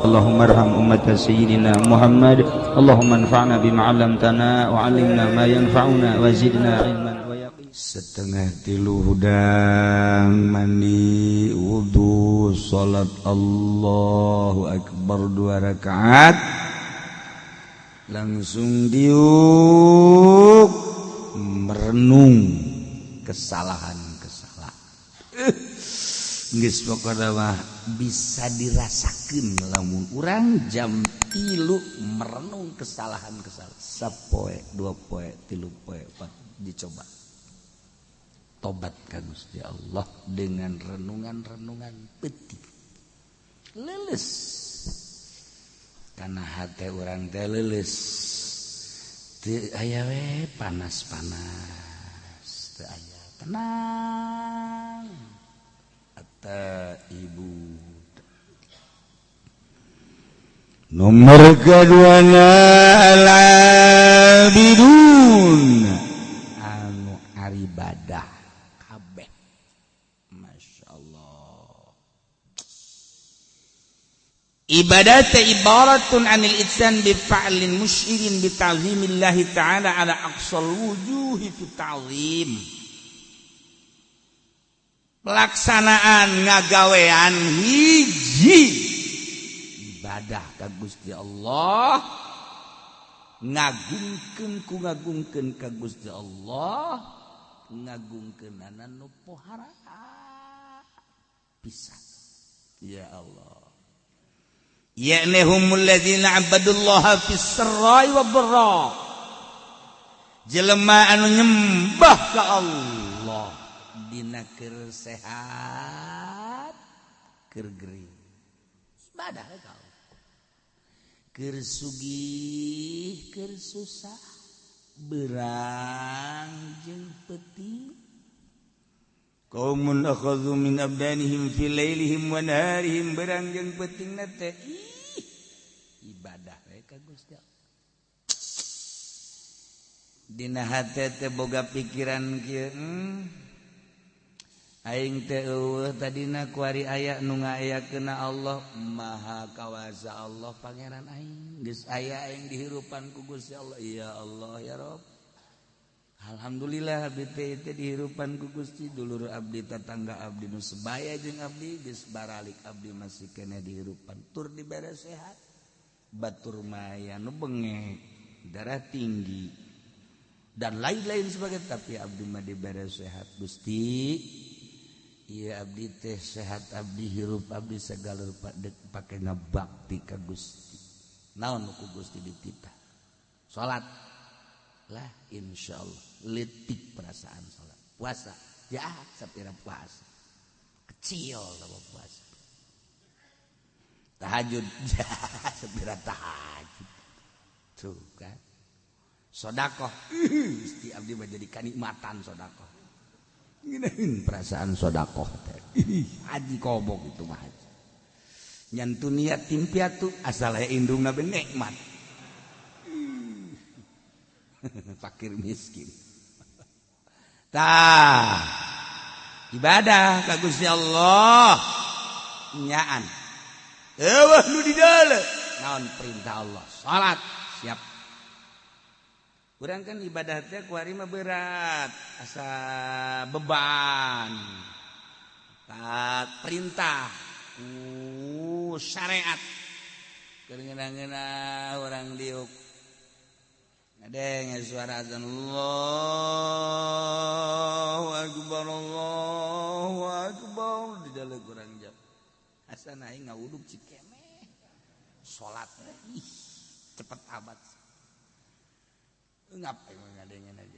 Allahumma arham ummata sayyidina Muhammad. Allahumma anfa'na bima 'allamtana wa 'allimna ma yanfa'una wa zidna ilman wa yaqin. 2:30 hudang mandi wudu salat Allahu akbar 2 rakaat langsung diuk merenung kesalahan-kesalahan. Geus pokona mah bisa dirasakeun lamun urang jam 3 merenung kesalahan-kesalahan sapoe 2 poe 3 poe 4 dicoba tobat ka Gusti Allah dengan renungan-renungan peuting leuleus karena hati urang teh leuleus teu aya we panas-panas teu aya tenang atau ibu nomor kedua al-abidun anu aribadah kabeh. Masya Allah. Ibadah teh ibaratun anil ityan bi fa'lin musyirin bi ta'zimillahi ta'ala ala aqsal wujuhi fi ta'zim. Pelaksanaan ngagawean hiji ibadah ka Gusti Allah, ngagungkeun ku ngagungkeun ka Gusti Allah, ngagungkeunana nu pohara pisan. Ya Allah, yakni humul ladzina abadullaha fis sarrai wad dharra, jelema anu nyembah ka Allah dina keur sehat keur gering ibadah ka Allah, keur sugih keur susah, berang jeung peuting. Qaumun akhadhu min abdanihim fi lailihim wa naharihim, berang jeung peutingna teh ih ibadah we ka Gusti Allah. Dina hate teh boga pikiran kieu, aing teh eueuh tadina kuari aya nu ngayakeunna Allah Maha Kawasa, Allah Pangeran aing, geus aya aing dihirupan ku Gusti Allah. Ya Allah ya Rob, alhamdulillah abdi teh teh dihirupan ku Gusti, dulur abdi, tetangga abdi nu sebaya jeung abdi geus baralik, abdi masih keneh dihirupan tur dibere sehat. Batur maya nu bengek, darah tinggi dan lain-lain sebagainya, tapi abdi mah dibere sehat. Gusti, iya abdi teh sehat, abdi hirup, abdi segala rupa dek pake ngabakti ka Gusti. Naon nu ku Gusti dititah? Salat lah, insyaallah letik perasaan salat. Puasa ya sapira puasa kecil sama puasa. Tahajud ya sapira tahajud tuh kan. Sodakoh, Gusti abdi mah jadi kanikmatan sodakoh. Ngeunaheun perasaan sodakoh teh. Haji kobok itu mah haji. Nyantu niat timpiatu asal aya indungna be nikmat. Fakir miskin. Tah ibadah ka Gusti Allah nyaan. Eueuh nu di dalam naon perintah Allah? Salat siap. Urang kan ibadah teh kuari mah berat, asa beban. Taat perintah ku syariat. Keur ngeunah-ngeunah urang diuk. Ngadenge suara azan Allahu akbar Allahu akbar di dalam urang jam. Asa aing ngawuduk cikemeh. Salat ih cepet amat. Ngapain ngadengen aja?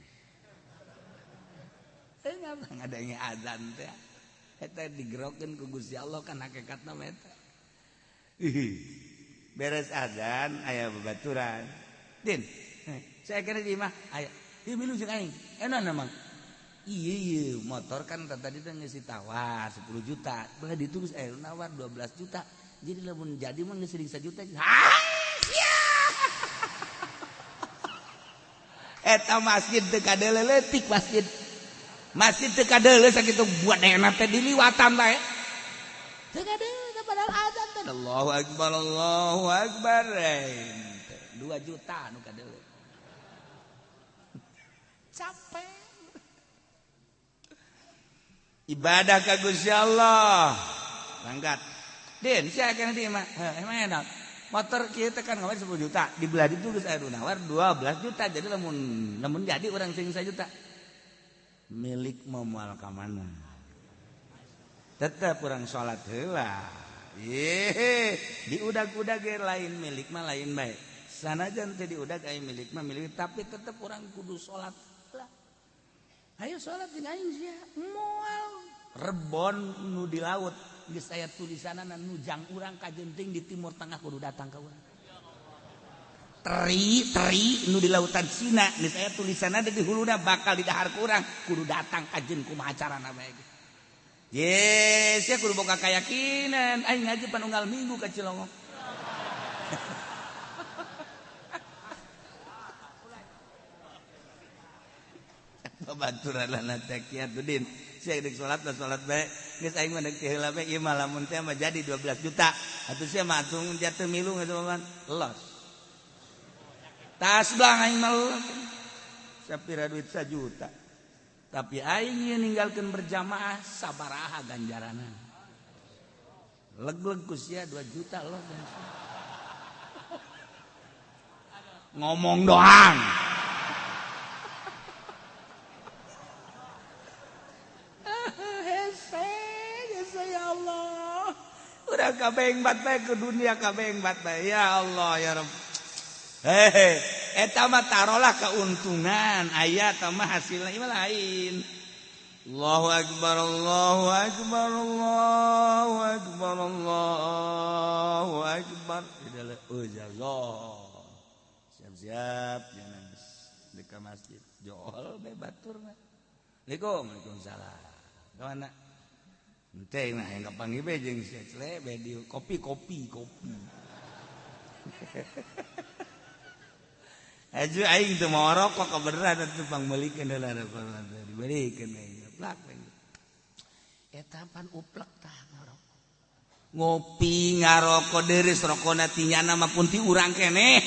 Ngapa ngadenge azan teh? Eta digerokeun ku Gusti Allah kan hakikatna mah eta. Beres azan aya babaturan. Din, saya kira di imah aya. Ieu milu jeung aing. Enak emang. Iya iya motor kan tadi teh geus ditawar 10 juta. Belah ditu geus aya nawar 12 juta. Jadi lamun jadi mah geus 1 juta. Ah, sia. Eta masjid teu kadeuleu leutik masjid. Masjid teu kadeuleu sakitu buat teh diliwatan bae. Teu kadeuleu padahal azan teh. Allahu akbar Allahu akbar. 2 juta nu kadeuleu. Capek. Ibadah ka Gusti Allah. Berangkat. Din, sia kana di mah. Emang enak. Motor kieu teh kan ngawar 10 juta, dibelah ditu geus aya nu nawar 12 juta. Jadi lamun jadi urang sing 1 juta. Milik mau moal ka mana? Tetep urang salat heula. Ye, diudag-udag ge lain milik mah lain bae. Sanajan teu diudag aya milik mah milik, tapi tetep urang kudu salat lah. Ayo salat jeung aing sia. Moal rebon nu di laut geus aya tulisanana nu jang urang kajenting di Timur Tengah kudu datang ka urang. Teri nu di lautan Cina geus aya tulisanana di huluna bakal didahar ku urang kudu datang kajen kumaha carana bae. Yes, sia kudu boga kayakinan aing ngaji pan unggal minggu ka Cilongok. Babaturan teh kieu Din. Sia deuk salat lah salat bae. Geus aing mah deuk ti heula bae ieu mah lamun teh mah jadi 12 juta. Atuh sia mah atuh jatuh milu geus mah los. Tas belang aing mah los. Sapira duit 1 juta. Tapi aing ieu ninggalkeun berjamaah sabaraha ganjaranna. Leg-leg ku sia 2 juta los. Ngomong doang. Udah kabeng bat bae ke dunia kabeng bat bae ya Allah ya Rabb. Hehe, eta mah tarolah keuntungan aya eta mah hasilna ieu lain. Allahu akbar Allahu akbar Allahu akbar Allahu akbar. Oh siap-siap jangan di ka masjid. Jol bae baturna. Assalamualaikum waalaikumsalam. Ka mana? Ente mah yang kapanggih bae jeung si Cle bae di kopi. Aju aing teu mau rokok kebeneran atuh pangmeulikeun heula rokok dibelikeun aing plak. Eta pan uplek tah ngarokok. Ngopi ngarokok deureuh rokona ti nyana mah pun ti urang keneh.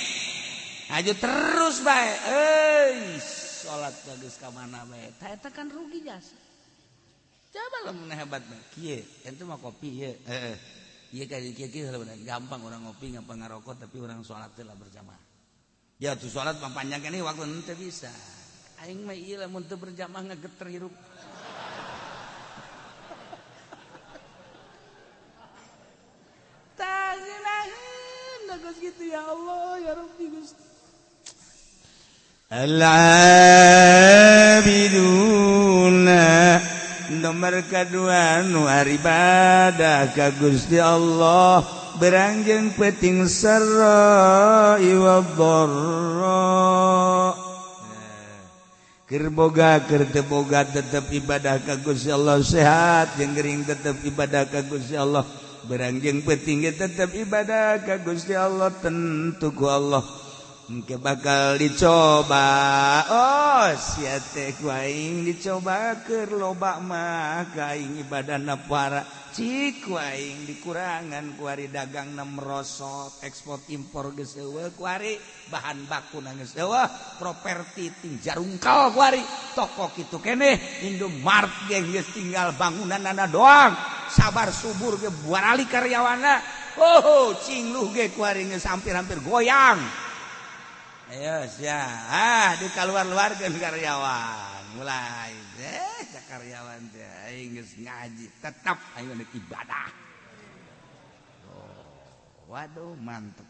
Aju terus bae. Euy, salat geus ka mana bae. Tah eta kan rugi jasa. Coba lamun hebat mah kieu, ente mah kopi ieu. Heeh. Ieu ka kieu kieu gampang orang ngopi gampang ngarokok tapi orang salat teh lah berjamaah. Ya tuh salat mah panjang keneh waktu henteu bisa. Aing mah ieu lamun teu berjamaah ngageter hirup. Tah ngeunaheun geus kitu ya Allah ya Rabbi Gusti. Al-abiduna nomor kedua nu ibadah ka Gusti Allah berangjeng peting sarra wa dharra. Keur boga keur teu boga tetep ibadah ka Gusti Allah, sehat jeung gering tetep ibadah ka Gusti Allah, berangjeng peting ge tetep ibadah ka Gusti Allah, tentu ku Allah engke bakal dicoba. Oh sia teh ku aing dicoba keur loba mah ka aing ibadahna para cik ku aing dikurangan ku ari dagangna merosot, ekspor impor geus eueuh ku ari bahan bakuna geus eueuh, properti ting jarungkal ku ari toko kitu keneh Indomart ge geus tinggal bangunanana doang, sabar subur ge buarali karyawanna. Oh cingluh ge ku ari geus hampir-hampir goyang. Ayo sia, di keluar-luarkeun karyawan. Mulai karyawan teh aing geus ngaji, tetap aing rek ibadah. Oh, waduh mantep.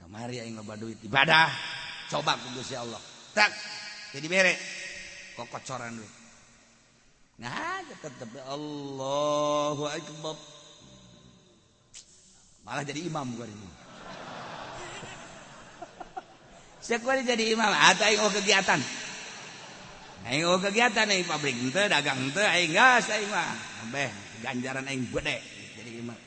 Kamari aing loba duit ibadah, coba ku Gusti Allah. Tak, jadi bere kokocoran duit. Nah, tetep Allahu akbar. Malah jadi imam gua ini. Saya jadi imam atau aing oh kegiatan. Aing oh kegiatan aing pabrik henteu dagang henteu aing gas aing mah. Beh ganjaran aing gede jadi imam.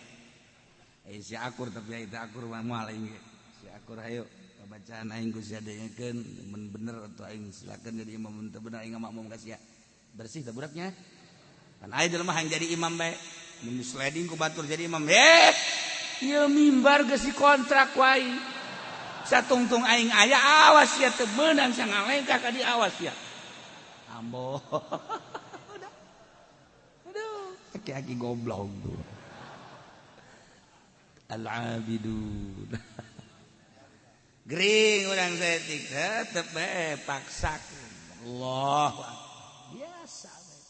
Aing si akur tapi aing teu akur mah moal aing ge. Si akur hayu bacaan aing ku sia dengekeun mun bener atau aing silakan jadi imam mun teu bener aing makmum ka sia. Bersih teh budaknya. Kan aya jelema hayang jadi imam bae. Mun sliding ku batur jadi imam. Ieu mimbar geus dikontrak wae. Satungtung aing aya awas ya teu meunang sangalengkah ka di awas ya. Ambo. Udah. Aduh, aki-aki goblok tuh. Al-abidun. Gering urang saeutik tetep bae paksakeun. Allah biasa bae.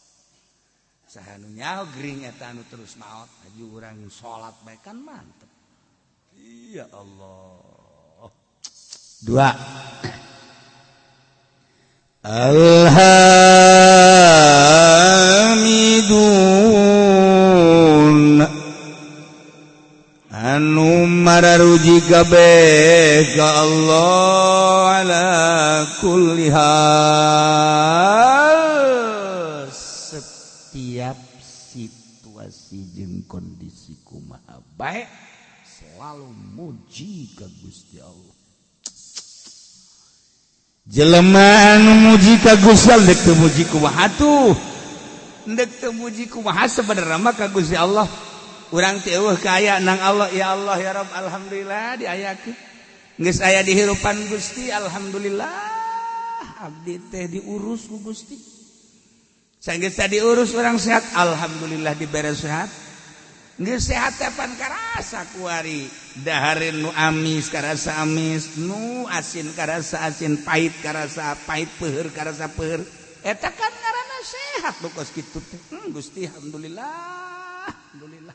Saha nu nyaho gering eta anu terus maot aju urang salat bae kan mantep. Ya Allah. Dua. Alhamidun anu mararuji kabeh ka Allah ala kulli hal, setiap situasi jeung kondisi kumaha bae selalu muji ka Gusti Allah. Jelema anu muji ka Gusti Allah dek teu muji kumaha tuh, dek teu muji kumaha sebenarnya mah ka Gusti Allah. Urang teh eueuh kaya nang Allah, ya Allah ya Rabb, alhamdulillah diayakeun geus aya di hirupan Gusti, alhamdulillah abdi teh diurus ku Gusti. Sanggeus diurus urang sehat, alhamdulillah dibere sehat. Geus sehat teh pan karasa kuari dahareun nu amis karasa amis, nu asin karasa asin, pahit karasa pahit, peuheur karasa peuheur. Eta kan ngaranna sehat nu kos kitu teh. Gusti alhamdulillah, alhamdulillah.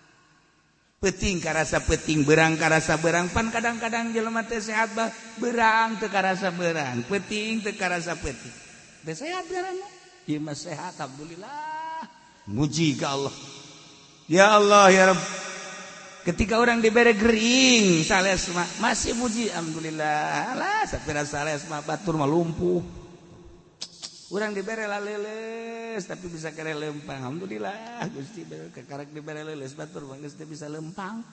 Peting karasa peting, berang karasa berang. Pan kadang-kadang jelema teh sehat bah berang teu karasa berang, peting teu karasa peting. Teh sehat ngaranna. Ieu mah sehat alhamdulillah. Muji ka Allah. Ya Allah ya Rabb. Ketika orang dibere gering sales mah masih muji alhamdulillah. Lah sapira sales mah batur mah lumpuh. Urang dibere laleles tapi bisa kere lempang. Alhamdulillah Gusti kakarek dibere leuleus batur mah geus teu bisa lempang.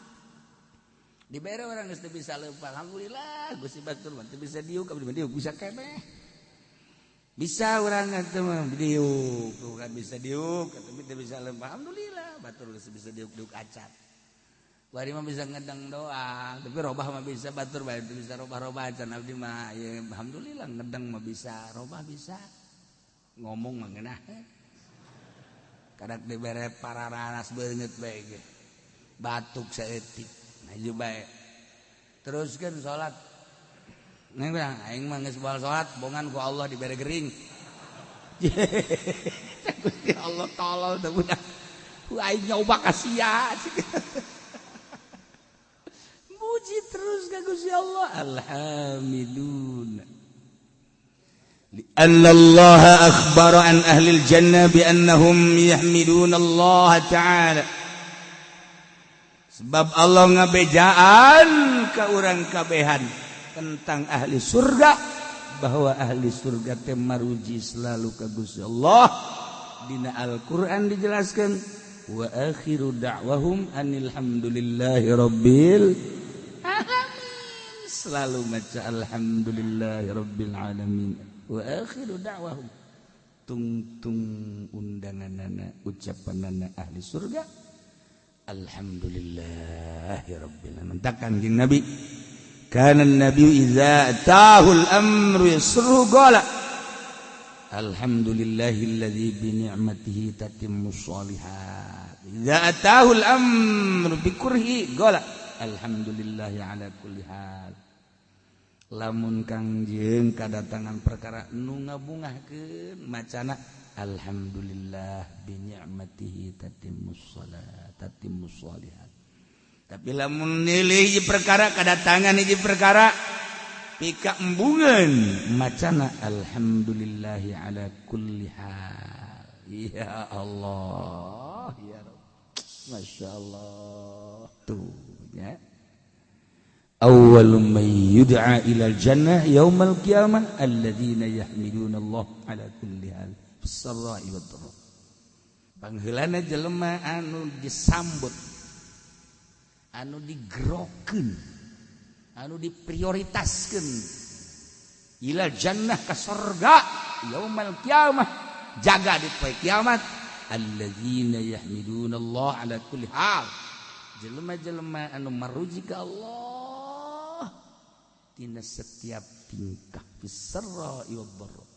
Dibere urang geus teu bisa lempang. Alhamdulillah Gusti batur mah teu bisa diuk, abdi mah diuk bisa keneh. Bisa urang teh mah diuk, bukan bisa diuk tapi teu bisa lempang. Alhamdulillah batur geus bisa diuk-diuk acan. Bari mah bisa ngedeng doang, tapi robah mah bisa batur bae teu bisa robah-robah acan abdi mah ya alhamdulillah ngedeng mah bisa, robah bisa. Ngomong mah ngeunah. Kadak dibere pararanas beungeut bae ge. Batuk saeutik. Maju bae. Teruskeun salat. Neng bilang aing mah geus baal salat, bongan ku Allah dibere gering. Gusti Allah tolol teh budak. Ku aing nyoba ka sia. Muji terus ka Gusti Allah. Alhamdulillah. لأن الله أخبر عن أهل الجنة بأنهم يحمدون الله تعالى. Sebab Allah ngabejaan ke urang kabehan tentang ahli surga bahwa ahli surga teh maruji selalu ka Gusti Allah. Dina Al-Qur'an dijelaskan wa akhiru da'wahum anil hamdulillahi rabbil alamin. Selalu maca alhamdulillahi rabbil alamin. Wa akhiru da'wahum tungtung undanganana ucapanana ahli surga alhamdulillahi rabbil alamin. Takkan jeung Nabi kana an-nabi idza atahul amru yasruhu qala alhamdulillahilladzi bi ni'matihi tatimmus sholihat. Idza atahul amru bi kurhi qala alhamdulillahi ala kulli hal. Lamun Kangjeng kadatangan perkara nu ngabungahkeun macana alhamdulillah bi ni'matihi tatimmus shalat tatimmus sholihat. Tapi lamun nilai hiji perkara kadatangan hiji perkara pika embungeun macana alhamdulillahi ala kulli hal. Ya Allah ya Rabb, Masya Allah tuh ya. Awwalu man yud'a ila al-jannah yaumal qiyamah alladzina yahmiduna Allah ala kulli hal fis-sarra'i wad-dharra. Pangheulana jelema anu disambut, anu digerokeun, anu diprioritaskeun ila jannah ka surga yaumal qiyamah, jaga di poe kiamat Alladzina yahmidunallah ala kulli hal. Jelema-jelema anu maruji ka Allah tina setiap tingkah fisarra wad dharra.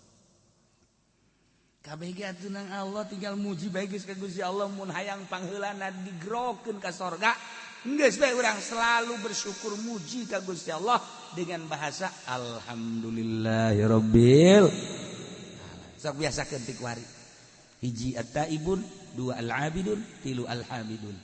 Kabeh ge atuh nang Allah tinggal muji bae geus ka Gusti Allah mun hayang pangheulana digrokeun ka sorga. Geus bae urang selalu bersyukur muji ka Gusti Allah dengan bahasa alhamdulillahirabbil alamin. Sok biasakeun ti kuari. Hiji at-taibun, dua al-abidun, tilu al-hamidun.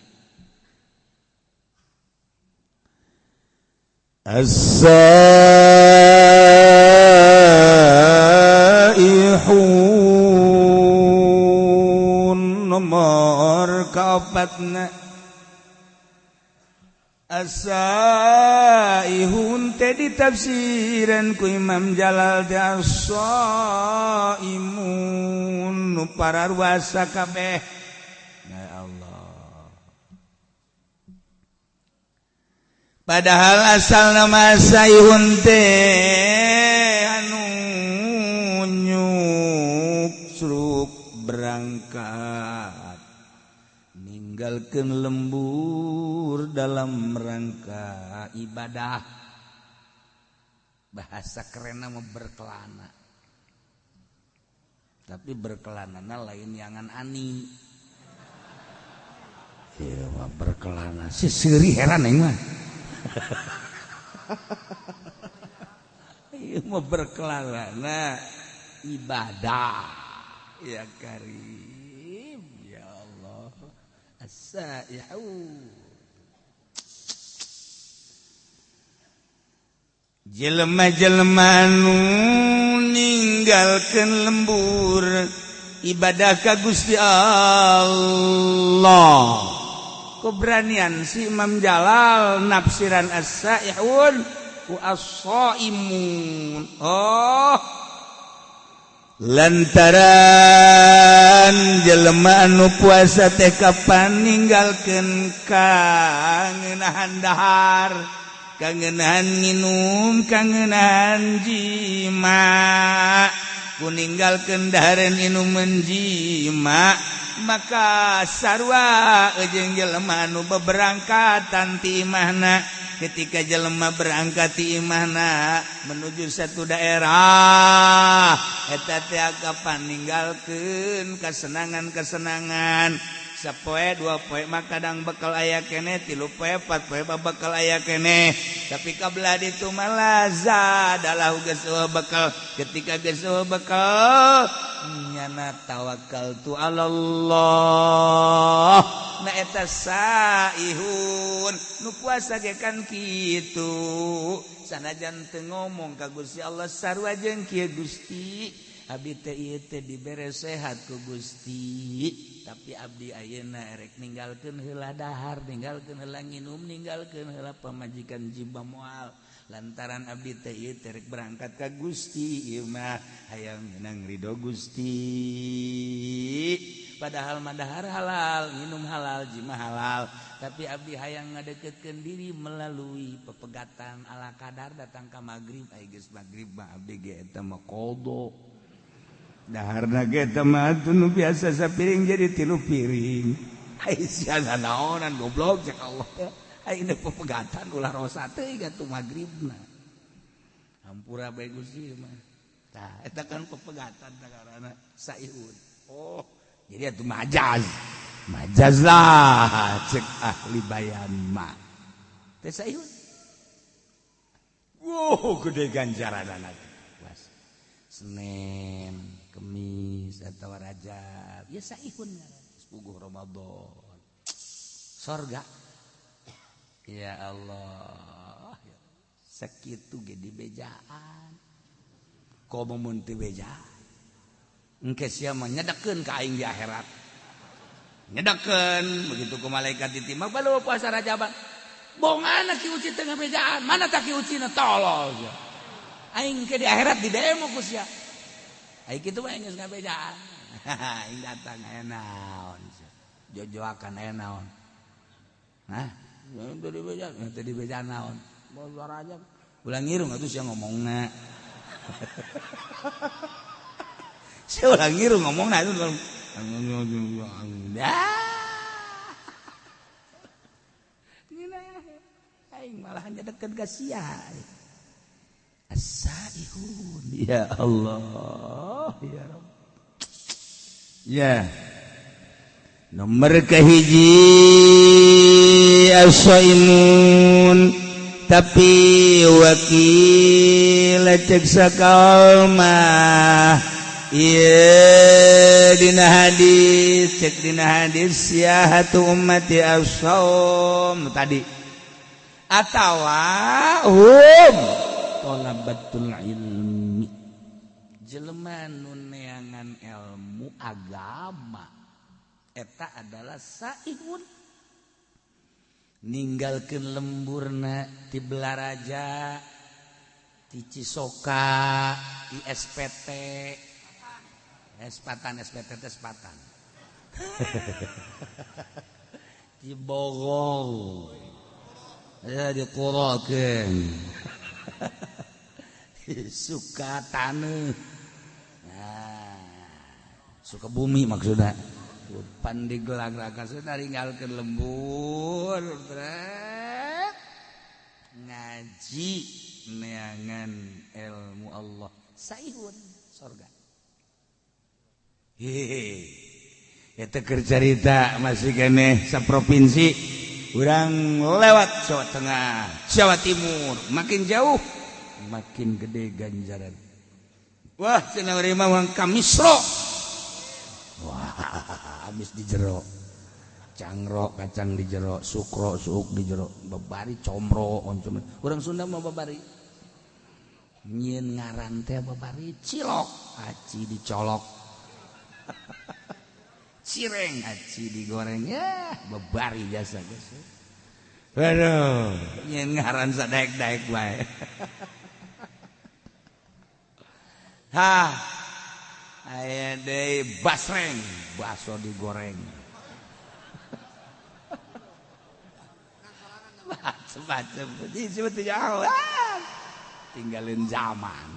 As-saihun nomor kaopatna. As-saihun teh ditafsiran ku Imam Jalal teh as-saimun nu pararuasa kabeh. Ya Allah. Padahal asal nama saihun teh anu nyuksruk berangkat ninggalkeun lembur dalam rangka ibadah. Bahasa kerenna mah berkelana, tapi berkelanana lain yangan ani. Ieu mah berkelana si seuri heran aing mah. Ieu mah berkelana ibadah. Ya Karim, ya Allah. As-saihu. Jelema-jelema nu ninggalkeun lembur ibadah ka Gusti Allah. Keberanian si Imam Jalal nafsiran as-saihun wa as-saimun. Oh, lantaran jelema anu puasa teh kapan ninggalkeun kangenahan dahar, kangenahan nginum, kangenahan jima. Ku ninggalkeun dahareun inuman jima, maka sarua jeung jelema anu beberangkatan ti imahna. Ketika jelema berangkat ti imahna menuju satu daerah, eta teh kapan ninggalkeun kesenangan-kesenangan. Sapoe dua poe mah kadang bekal aya keneh, tilu poe empat poe mah bekal aya keneh. Tapi kabelah ditu mah lazadalah geus bekal. Ketika geus bekal nyana tawakal tu alallah. Na eta saihun nu puasa ge kan kitu. Sanajan teu ngomong ka Gusti Allah sarua jeung kieu Gusti. Abdi teh ieu teh dibere sehat ku Gusti, tapi abdi ayeuna erek ninggalkeun heula dahar, ninggalkeun heula nginum, ninggalkeun heula pamajikan jiba moal. Lantaran abdi teh ieu teh rek berangkat ka Gusti ieu mah hayang meunang ridho Gusti. Padahal mah dahar halal, nginum halal, jima halal, tapi abdi hayang ngadeukeutkeun diri melalui pepegatan ala kadar datang ka magrib. Ai geus magrib mah abdi ge eta mah qada. Daharna ge eta mah nu biasa sapiring jadi tilu piring. Ai sia naonan goblok cek Allah teh. Ai ini pepegatan ulah rosa teh gatuh magribna. Hampura bae Gusti mah. Tah eta kan pepegatan takarana saihun. Oh, jadi atuh majaz. Majaz lah cek ahli bayan mah. Teh saihun. Wow, gede ganjaranana. Senin, Kemis atau Rajab, ya saihun puguh Ramadan. Sorga. Ya Allah. Sakitu ge dibejaan. Komo mun teu bejaan. Engke sia mah nyedekeun ka aing di akhirat. Nyedekeun begitu ku malaikat ditimbang balu puasa Rajaban. Bongana ki uci teu ngabejaan, mana tak ki ucina tolol sia. Aing ke di akhirat di demo ku sia. Aing kitu mah geus ngabejaan. Aing datang aya naon sia. Jojoakan aya naon. Hah? Teu dibejaan, teu dibejaan naon. Bosor aja. Ulah ngirung atuh sia ngomongna. Sia ulah ngirung ngomongna atuh. Aing malah hanya deket ka sia. As-saihun ya Allah ya Rabb. Ya. Nomor kahiji as-saimun tapi wakil cek sakalmah ieu dina hadis cek dina hadis siahatu ummati as-saum tadi atawa hum talabatul ilmi jelema nu neangan ilmu agama eta adalah saihun ninggalkeun lemburna ti Belaraja ti Cisoka ti SPT Espatan SPT teh Espatan ti Bogor ya dikurakeun suka taneuh nah suka bumi maksudna pan digelang-gelang sudah ninggalkeun lembur ngaji neangan ilmu Allah saihun sorga. Hehehe eta keur carita masih keneh saprovinsi urang lewat Jawa Tengah, Jawa Timur, makin jauh makin gede ganjaran. Wah cenah urang mah ka Misro. Wah habis di jero cangrok kacang di jero sukro suuk di jero babari comro oncom urang Sunda mah babari nyieun ngaran teh babari cilok aci dicolok cireng aci digoreng ya babari jasa geus. Waduh nyieun ngaran sadaek-daek bae. Hah aya deui basreng baso digoreng. Macem-macem jauh tinggalin zaman.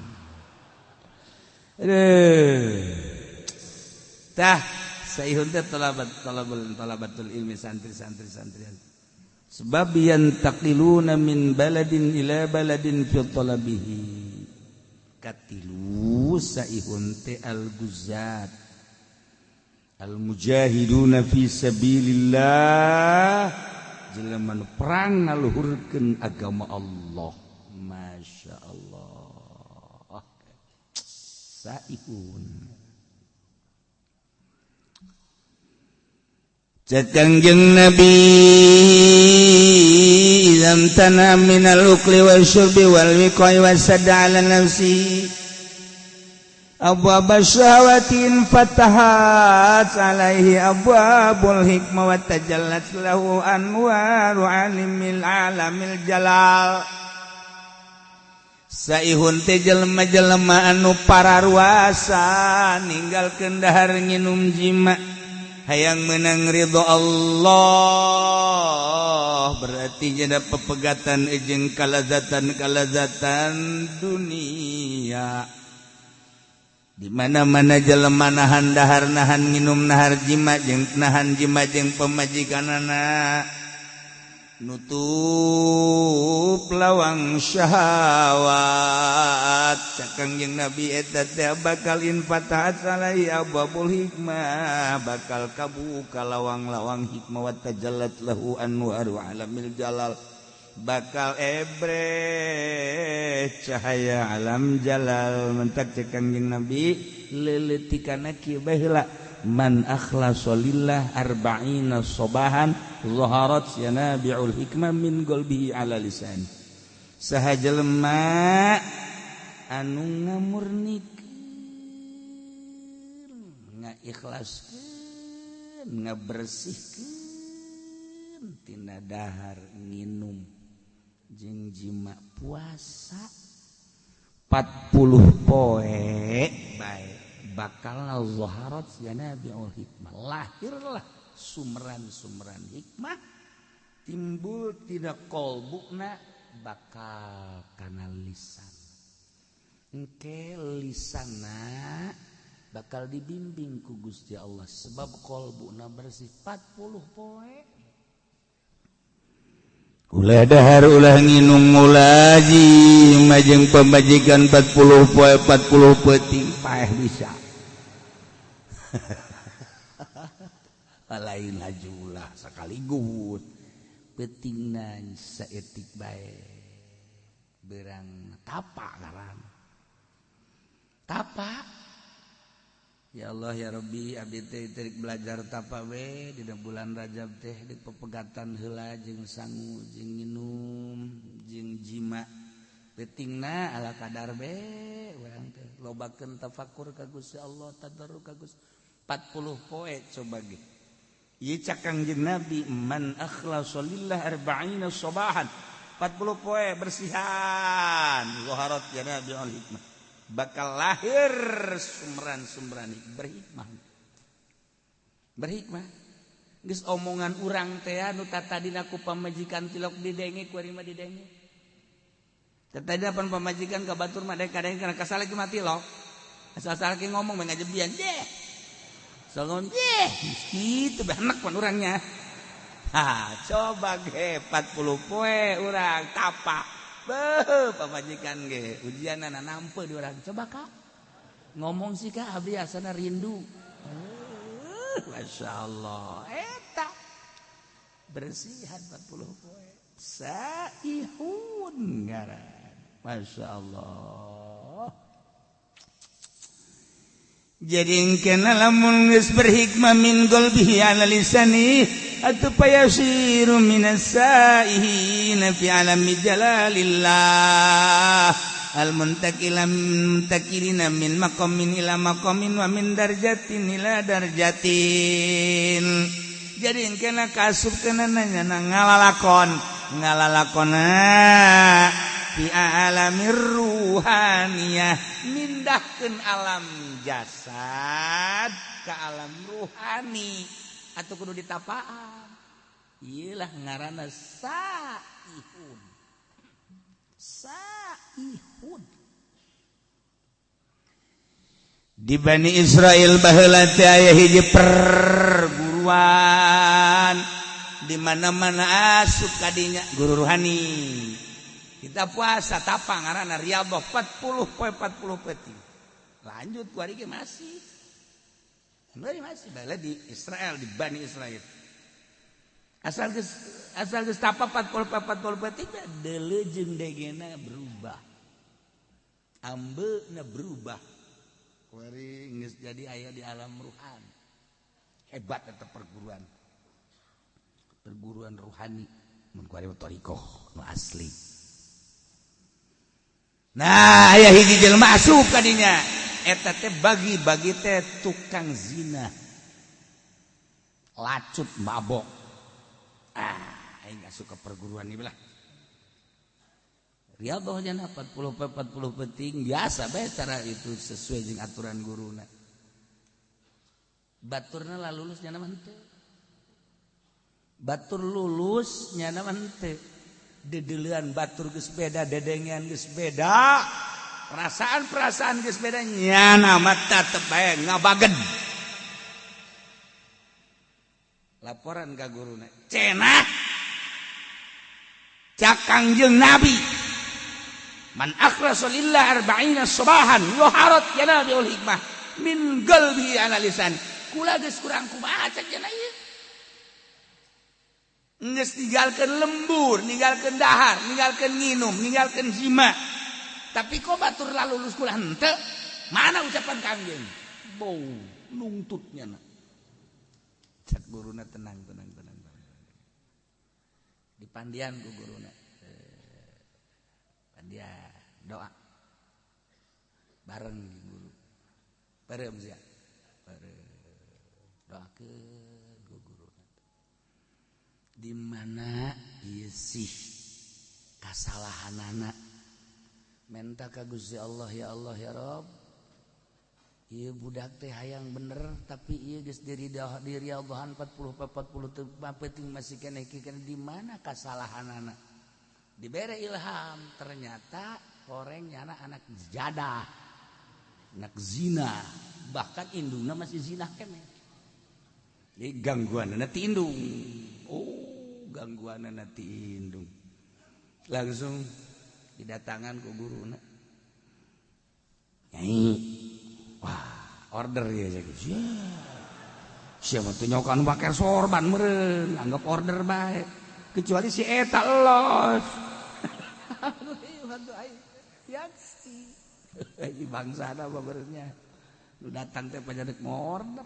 Aduh. Tah saihun teh talabatul ilmi santri-santri santrian. Sebab yantaqiluna min baladin ila baladin fi talabihi. Katilu saihun teh al-guzat al-mujahiduna fi sabilillah jelema nu perang ngaluhurkeun agama Allah. Masya Allah saihun. Cek Kangjeng Nabi idza tana minal ukli wasyurbi wal wiqai wasadda ala nafsi abwaab syahawatin fatahat alaihi abwabul hikmah wa tajallat lahu anwaru alimil alamil jalal. Saihun teh jelema-jelema anu pararuasa ninggalkeun dahar nginum jima hayang menang ridho Allah berarti jada pepegatan jeung kalazatan-kalazatan dunia. Di mana-mana jelema nahan dahar nahan nginum nahar jima jeung nahan jima jeung pamajikanana nutup lawang syahwat. Cek Kangjeng Nabi eta teh bakal infatahat alaihi abwabul hikmah bakal kabuka lawang-lawang hikmah wa tajallat lahu anwaru alamil jalal bakal ebre cahaya alam jalal. Mentak cek Kangjeng Nabi leuleutikanna kieu bae heula man akhlasa lillah arba'ina sobahan zaharat yanabi'ul hikmah min qalbihi ala lisan. Saha jelema anu ngamurnikeun ngaikhlaskeun ngabersihkeun tina dahar nginum jeung jima puasa 40 poe bae bakal zaharat yanabi'ul hikmah lahirlah sumberan-sumberan hikmah timbul tidak kolbukna bakal kana lisan engke lisana Bakal dibimbing ku Gusti Allah sebab kolbuna bersih 40 poe. Ulah dahar ulah nginum mulazim majeng pemajikan 40 poe 40 peuting paeh bisa. Lain hajulah sekaligus peutingna saeutik bae berang tapa ngaran. Tapa. Ya Allah ya Rabbi abdi teh terik belajar tapa we dina bulan Rajab teh di pepegatan heula jeung sangu jeung nginum jeung jima peutingna ala kadar be urang teh lobakeun tafakur ka Gusti Allah tadarru ka Gusti 40 poe coba ge ieu cak Kangjeng Nabi man akhlasa lillah arba'ina sabahan 40 poe bersihan zaharat ya Nabi al hikmah bakal lahir sumberan-sumberan berhikmah. Berhikmah. Geus omongan urang teh anu tatadina ku pamajikan tilok didenge ku ari mah didenge. Tatadina pan pamajikan ka batur mah kadang kana kasal lagi mah tilok. Asal-asal ge ngomong mah ngajebian deh. Salon deh kitu bahenek pan urangnya. Ha, coba ge 40 poe urang tapa. Beuh, pamajikan ge ujianana nampe di urang. Coba kak ngomong sih kak abdi asana rindu. Masya Allah eta bersihan 40 poe saihun ngaran. Masya Allah. Jadi kena lamun geus berhikmah min qalbihi ala lisani atau payasiru minas saihina fi alami jalalillah al muntakila muntakilina min maqamin ila maqamin wa min darjatin ila darjatin. Jadi kena kasup kena nanya ngalalakon ngalalakona fi alamir ruhaniyah mindahkeun alam jasad ke alam ruhani atau kudu ditapaan. Iyalah ngaranna saihun. Saihun. Di Bani Israel baheula teh aya hiji perguruan di mana-mana asup kadinya guru ruhani. Kita puasa tapa ngaranna riyadhah 40 poe 40 peuting. Lanjut ku ari ge masih. Masih balik di Israel di Bani Israel. Asal geus tapa 40 peuting deuleu jeung degena berubah. Ambeuna berubah. Ku ari geus jadi aya di alam ruhan. Hebat eta perguruan. Perguruan ruhani mun ku ari thariqah nu asli. Nah, aya hiji jelema asup ka dinya. Eta teh bagi-bagi teh tukang zina. Lacut mabok. Ah, aing asup ka perguruan ieu lah. Riyadhah nya 40 40 penting biasa bae cara itu sesuai jeung aturan guruna. Baturna lah lulus nya mah henteu. Batur lulus nya mah henteu. Dedelean batur geus beda, dedengean geus beda, perasaan-perasaan geus beda, nyana mah tetep bae ngabagen. Laporan ka guruna, cenah cak Kangjeng Nabi, man akhlasa lillah arba'ina sabahan yuharat yanabiul hikmah min qalbihi ala lisan. Kula geus kurang kumaha cak cenah ieu. Geus ninggalkeun lembur, ninggalkeun dahar, ninggalkeun nginum, ninggalkeun jima. Tapi kok batur lalulus kula henteu? Mana ucapan Kangjeng? Bau nungtutnya na. Cak guruna tenang tenang tenang. Dipandian ku guruna. Pandian doa. Bareng guru. Bareng sia. Bareng doakeun ku guru. Di mana ieu sih kasalahanana menta ka Gusti Allah ya Allah ya Rabb ieu budak teh hayang bener tapi ieu geus diriadhahan 40 40 peuting masih keneh di mana kasalahanana dibere ilham ternyata horeng nyana anak jadah anak zina Bahkan indungna masih zinah keneh. Jadi gangguanna ti indung. Oh, gangguanna ti indung. Langsung didatangan ku guruna. Nyai. Wah, order ya jadi. Siapa tuh nyokan pakai sorban meureun, anggap order bae. Kecuali si eta los. Yaksi. Ini bangsa apa benernya. Lu datang teh pajadik mau order.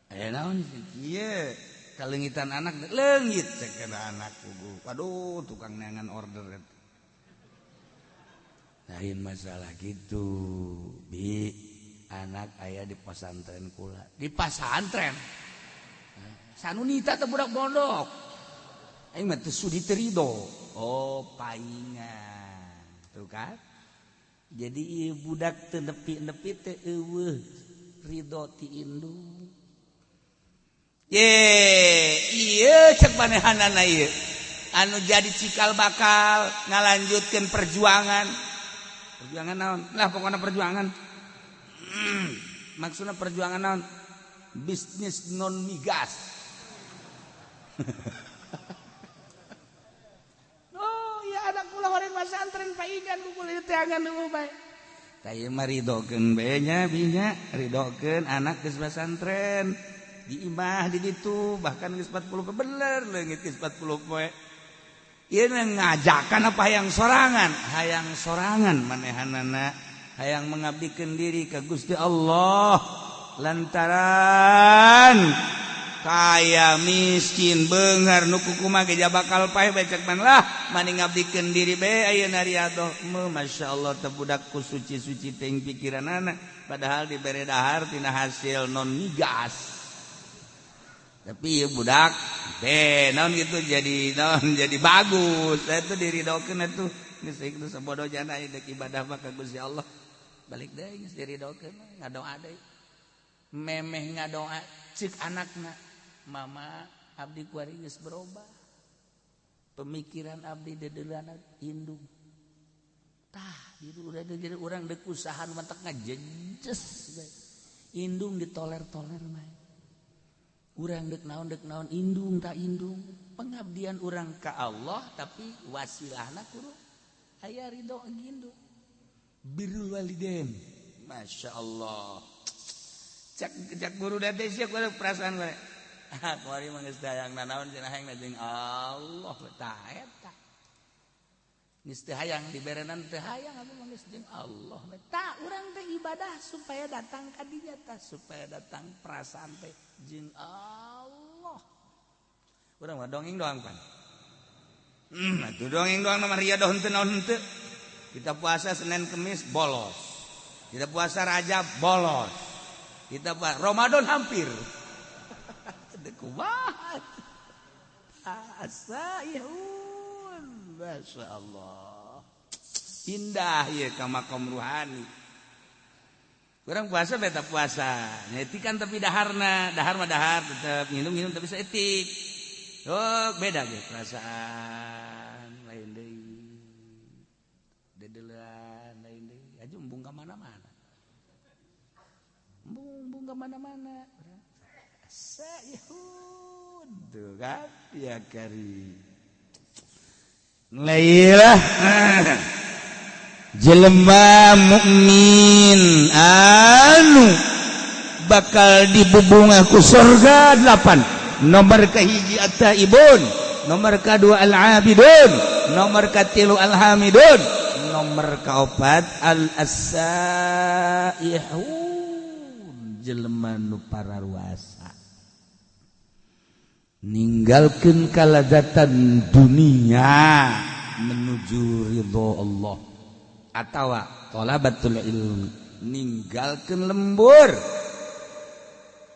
Naon sih kieu kalengitan anak leungit cek anak kubu. Waduh, tukang neangan order eta. Lain masalah gitu. Bi anak aya di pesantren kula. Di pesantren. Sanunita teh budak pondok. Aing mah teu sudi teu rido. Oh, paingan. Tuh kan? Jadi ieu budak teu nepi-nepi teu eueuh ridho ti indung. Ye, ieu cek manehanana ieu. Anu jadi cikal bakal ngalanjutkeun perjuangan. Perjuangan naon? Lah pokona perjuangan. Maksudna perjuangan naon? Bisnis non migas. Oh, ya anak kula horeng pasantren paingan ku kula teangan nu bae. Tah ieu mah ridokeun bae nya binya, ridokeun anak geus pasantren. Di imah di ditu bahkan geus 40 bener leungit geus 40 poe. Ieu ngajakan apa hayang sorangan? Hayang sorangan manehanana, hayang mengabdikeun diri ka Gusti Allah lantaran kaya miskin beunghar nu kukumaha ge bakal paeh bae cek man lah mani ngabdikeun diri bae ayeuna riadoh. Masyaallah teh budak ku suci-suci teuing pikiranana padahal dibere dahar tina hasil non migas. Tapi ya budak deh naon gitu jadi naon jadi bagus. Saya tuh diridokeun atuh geus geus sabodo jana deuk ibadah mah ka Gusti Allah. Balik deui geus diridokeun ngadoa deui. Memeh ngadoa ceuk anakna, mama abdi kuari geus berubah. Pemikiran abdi dedeulana indung. Tah, ditu udah jadi urang deuk usaha nu matak ngajejes bae. Indung ditoler-toler mah. Urang dek naon indung tak indung pengabdian urang ka Allah tapi wasilahna kudu aya ridho indung birrul walidain. Masya Allah cak cak guru date sia kudu perasaan gue ah kuari mah geus hayang nanaon cenah hayang jeung Allah tah eta geus teu hayang diberenan teu hayang abdi mah geus jeung Allah tah urang teh ibadah supaya datang ka dinya tah supaya datang perasaan teh jeung Allah. Urang mah dongeng doang pan. Atuh dongeng doang mah riadoh henteu naon henteu. Kita puasa Senin Kemis bolos. Kita puasa Rajab bolos. Kita puasa Ramadan hampir. Teu kumaha. Asaihun. Masyaallah. Indah ieu ka makom ruhani. Kurang puasa beta puasa. Nyetikan tapi daharna, dahar mah dahar tetep nginum-nginum tapi saeutik. Oh, beda ge perasaan lain deui. Dedeulean lain deui. Aju embung ka mana-mana. Embung ka mana-mana. Saihun tuh kan ya kari. Lailah jelema mukmin anu bakal dibubungah ku surga 8. Nomor kahiji at-taibun, nomor kadua al-abidun, nomor katilu al-hamidun, nomor kaopat al-asaihun. Jelema nu pararuasa ninggalkeun kalazatan dunia menuju ridho Allah atawa thalabatul ilmi, ninggalkeun lembur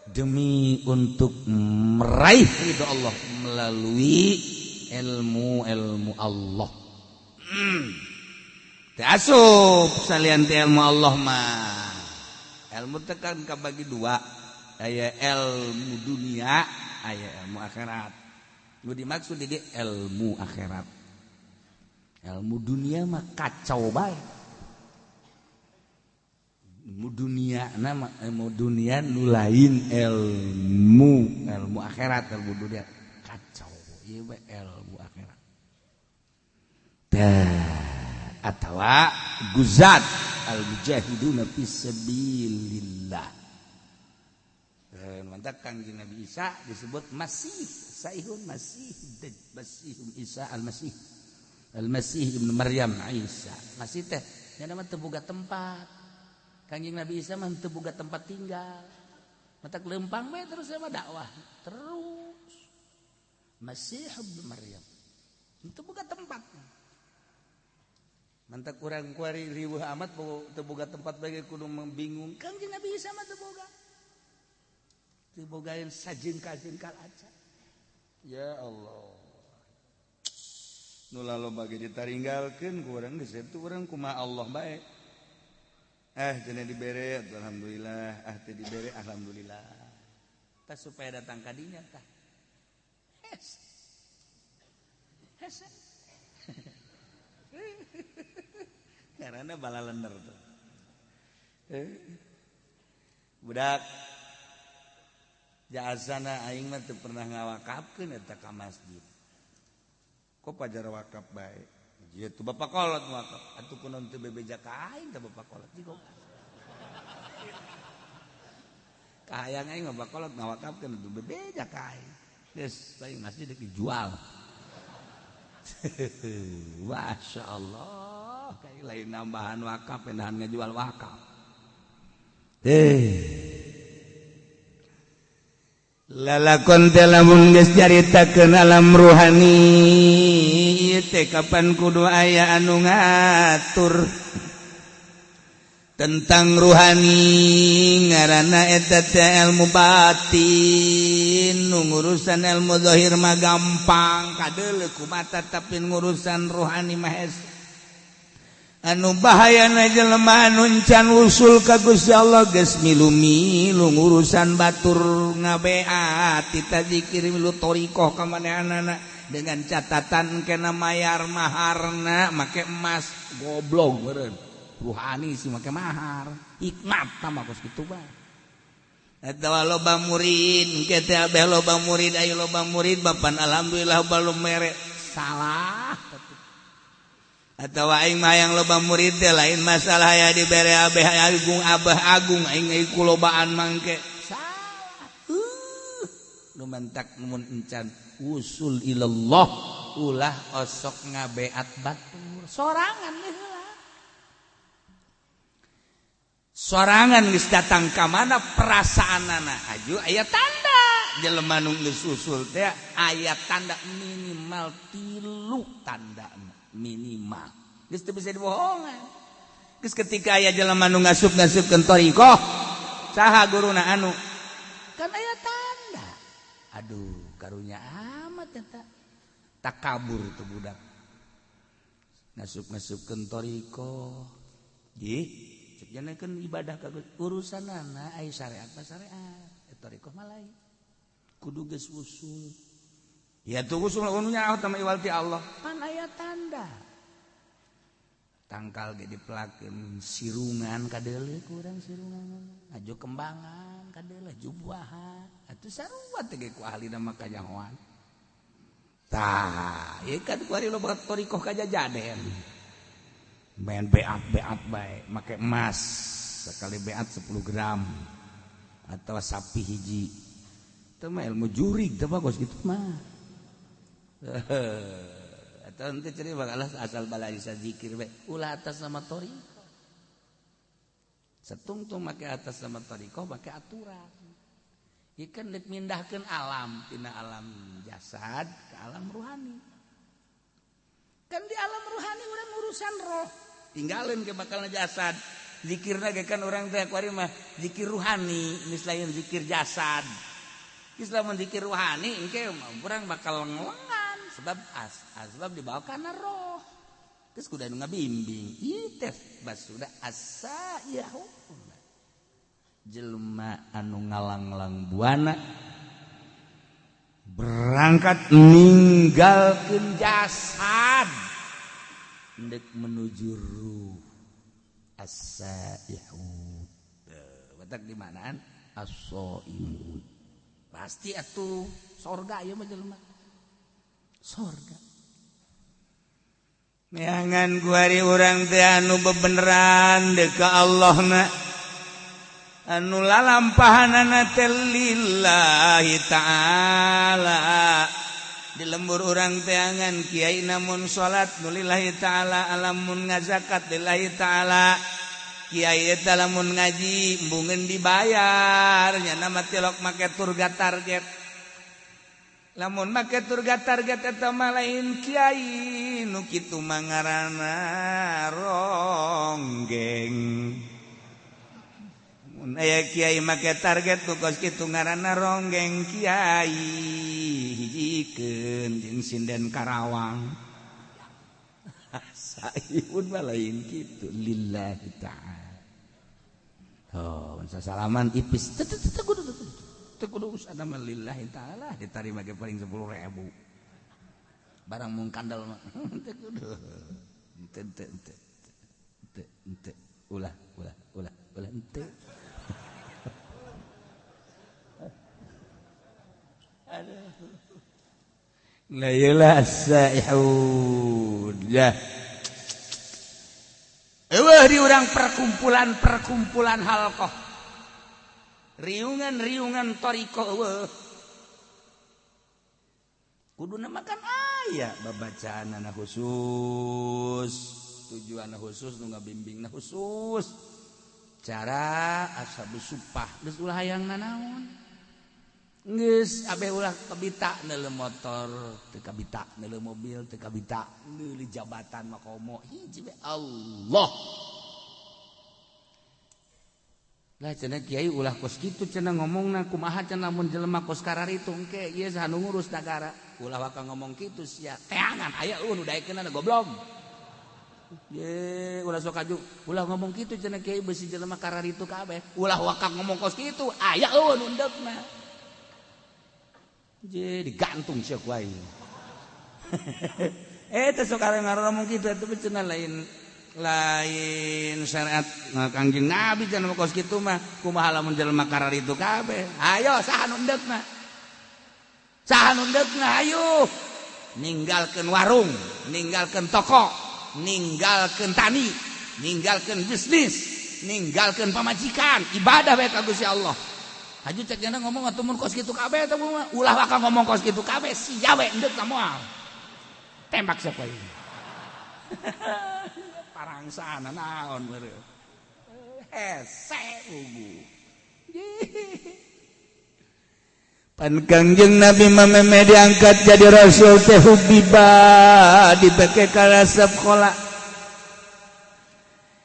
demi untuk meraih ridho Allah melalui ilmu-ilmu Allah. Teu asup salian ti ilmu Allah mah. Ilmu teh kan kabagi dua, aya ilmu dunia, aya ilmu akhirat. Nu dimaksud di dieu ilmu akhirat. Ilmu dunia mah kacau bae. Ilmu dunia nama ilmu dunia nu lain ilmu ilmu akhirat ilmu dunia kacau ieu we ilmu akhirat. Tah atawa guzat al mujahiduna fisabilillah. Mantap Kangjeng Nabi Isa disebut Masih, Saihun Masih, Masih Isa Al-Masih. Al-Masih Ibnu Maryam Isa. Masih teh nya mah teu boga tempat. Kangjeng Nabi Isa mah teu boga tempat tinggal. Matak lempang we terus sama dakwah terus. Masih Ibnu Maryam. Teu boga tempat. Mantak kurang kuari riweuh amat teu boga tempat bae kudu bingung. Kangjeng Nabi Isa mah teu boga. Dibogain sajengkal-jengkal aja. Ya Allah. Nu loba ge ditaringgalkeun ku urang geus eta urang kumaha Allah bae. Cenah dibere alhamdulillah, teu dibere alhamdulillah. Tah supaya datang ka dinya tah. Hes. Hes. Karena balalender tuh. Budak jasana aing mah teu pernah ngawakafkeun eta ka masjid. Kok pajar wakaf bae? Ieu tuh bapak kolot wakaf. Atuh kunaon teu bebeja ka aing teh bapak kolot jigog. Kahayang aing mah bapak kolot ngawakafkeun teu bebeja ka aing. Geus aing masjid dijual. Masya Allah, kayak lain nambahan wakaf, pindahan ngejual wakaf. Lalakon teh lamun geus caritakeun alam ruhani ieu teh kapan kudu aya anu ngatur tentang ruhani ngaranna eta teh ilmu batin. Nu ngurusan ilmu zahir mah gampang kadeuleu ku mata, tapi ngurusan ruhani mah hese. Anu bahayana jelema anu encan usul ka Gusti Allah geus milu-milu ngurusan batur ngabeat tita zikir milu thariqah ka manehanana dengan catatan kena mayar maharna make emas goblok meureun ruhani sih make mahar hikmat tah mah kos kitu bae. Eta loba murid engke teh abeh loba murid aya loba murid bapan alhamdulillah balum mere salah. Atau aing mah yang loba murid teh lain masalah ya dibere abeh agung abah agung aing ku lobaan mangke salah. Nu mantak mun encan usul ilallah ulah osok ngabeat batur sorangan heula. Sorangan geus datang ka mana perasaanana aju aya tanda jelema nu geus usul teh aya tanda minimal 3 tanda minimal geus teu bisa dibohongan. Geus ketika aya jelema nu ngasup-ngasupkeun thariqah saha guruna anu kan aya tanda aduh karunya amat eta takabur tuh budak ngasup-ngasupkeun thariqah ih cek janakeun ibadah ka urusanana aya syariat mah syariat thariqah mah lain kudu geus usul. Ya tuh usul nya sama iwal ti Allah pan aya tanda tangkal ge dipelakeun sirungan kadeuleu kurang sirungan aju kembangan kadeuleu jubuahan atuh sarua teh ge ku ahlina mah kanyahoan tah ieu kan ku ari loba thariqah kajajaden main beat-beat bae make emas sekali beat 10 gram atau sapi hiji teu mah ilmu jurig teu bagus kitu mah. Atau nanti ceri bakal asal balai zikir bae ulah atas nama thariqah setungtung make atas nama thariqah make aturan ieu kan deuk mindahkeun alam tina alam jasad ke alam ruhani. Kan di alam ruhani urang urusan roh tinggalin ke bakalna jasad zikirna ge kan urang teh kuari mah zikir ruhani geus lain zikir jasad. Geus lamun zikir ruhani engke urang bakal ngelengan sebab asbab dibawa karena roh terus kudu anu ngabimbing ieu teh basuda asa yahu jelema anu ngalanglang buana berangkat ninggalkeun jasad ndek menuju ruh As-saihun. Batak di manaan as-saimun. Pasti atuh sorga ieu mah jelema. Sorga. Neangan kuari urang teh anu bebeneran deuk ka Allahna. Anu lalampahanana teh lillahi ta'ala. Di lembur urang teangan kiai namun salat nu lillahi ta'ala, alamun ngazakat lillahi ta'ala. Kiai eta lamun ngaji embungeun dibayar nya nama tilok make turga target. Lamun make turga target eta mah lain kiai nu kitu mah ngaranna ronggeng. Mun aya kiai make target nu kos kitu ngaranna ronggeng kiai hijikeun jeung sinden Karawang. Saihun mah lain kitu lillahi ta'ala. Oh, salaman ipis teu teu kudu teu kudu usah mah lillahi ta'ala ditarima ge paling 10.000. Barang mung kandel mah teu kudu. Teu teu teu teu teu ulah ulah ulah ulah teu. Aduh. La ilaha saihun. Ya. Eueuh di urang perkumpulan-perkumpulan halqah. Riungan-riungan thariqah eueuh. Kuduna makan aya babacaanana khusus, tujuanna khusus nu ngabimbingna khusus. Cara ashabus supah geus ulah hayang nanaon. Geus abeh ulah kabita neuleuh motor, teu kabita neuleuh mobil, teu kabita neuleuh jabatan mah komo hiji we Allah. Lah cenah kiai ulah kos kitu cenah ngomongna kumaha cenah mun jelema kos kararitu engke ieu saha nu ngurus nagara. Ulah waka ngomong kitu sia teangan aya eueuh nu daekeunana goblok. Ye ulah sok aju ulah ngomong kitu cenah kiai beusi jelema kararitu kabeh. Ulah waka ngomong kos kitu aya eueuh nu endekna. Je digantung sia ku aing. Teh sok ngomong kitu atuh cenah lain lain syariat Kangjeng Nabi cenah kos kitu mah kumaha lamun jelema kararitu kabeh. Ayo saha nu endekna? Saha nu endekna ayo. Ninggalkeun warung, ninggalkeun toko, ninggalkeun tani, ninggalkeun bisnis, ninggalkeun pamajikan, ibadah bae ka Gusti Allah. Haju cek jana ngomong atuh mun kos kitu kabeh eta mah ulah waka ngomong kos kitu kabeh sia we endek ka moal. Tembak sia ieu. Parangsana naon meureun. Hese ugu. Pan Kangjeng Nabi mah diangkat jadi rasul teh hubiba dibeke ka resep khola.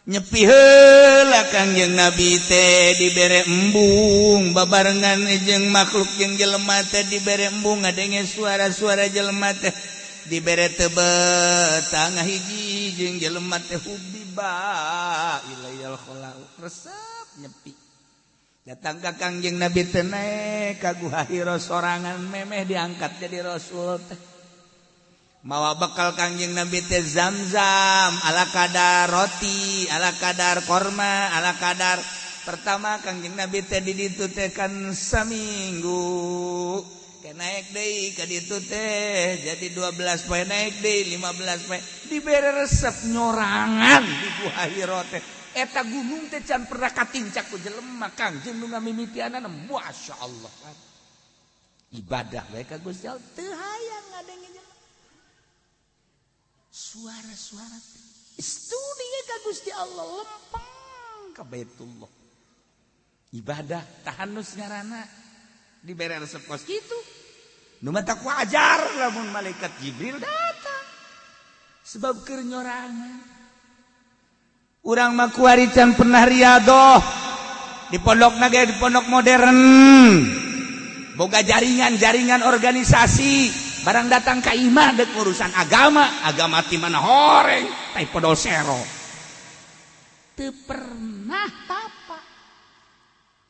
Nyepi heula Kangjeng Nabi teh dibere embung babarengan jeung makhluk jeung jelema teh dibere embung ngadenge suara-suara jelema teh dibere tebet tangah hiji jeung jelema teh hubiba ilayal khola resep nyepi. Datang ka Kangjeng Nabi teh naek ka Guha Hira sorangan memeh diangkat jadi rasul teh. Mawa bekal Kangjeng Nabi teh zam-zam ala kadar roti, ala kadar korma, ala kadar. Pertama Kangjeng Nabi teh di ditu teh kan saminggu. Ke naik deui ka ditu teh jadi 12 poe naik deui 15 poe dibere resep nyorangan di Guha Hira teh. Eta gunung teh can pernah katincak ku jelema Kangjeng nu ngamimitianana masyaallah. Ibadah bae ka Gusti Allah teu hayang ngadenge jelema. Suara-suara studi ka Gusti Allah lempeng ka Baitullah. Ibadah tahanus ngaranna dibere resep kos kitu. Nu matak wajar lamun malaikat Jibril datang. Sebab keur nyorangan. Urang mah kuari can pernah riadoh. Di pondok ge di pondok modern. Boga jaringan-jaringan organisasi. Barang datang ka imah dek urusan agama, agama ti mana horeng, tai podol sero. Teu pernah tapa.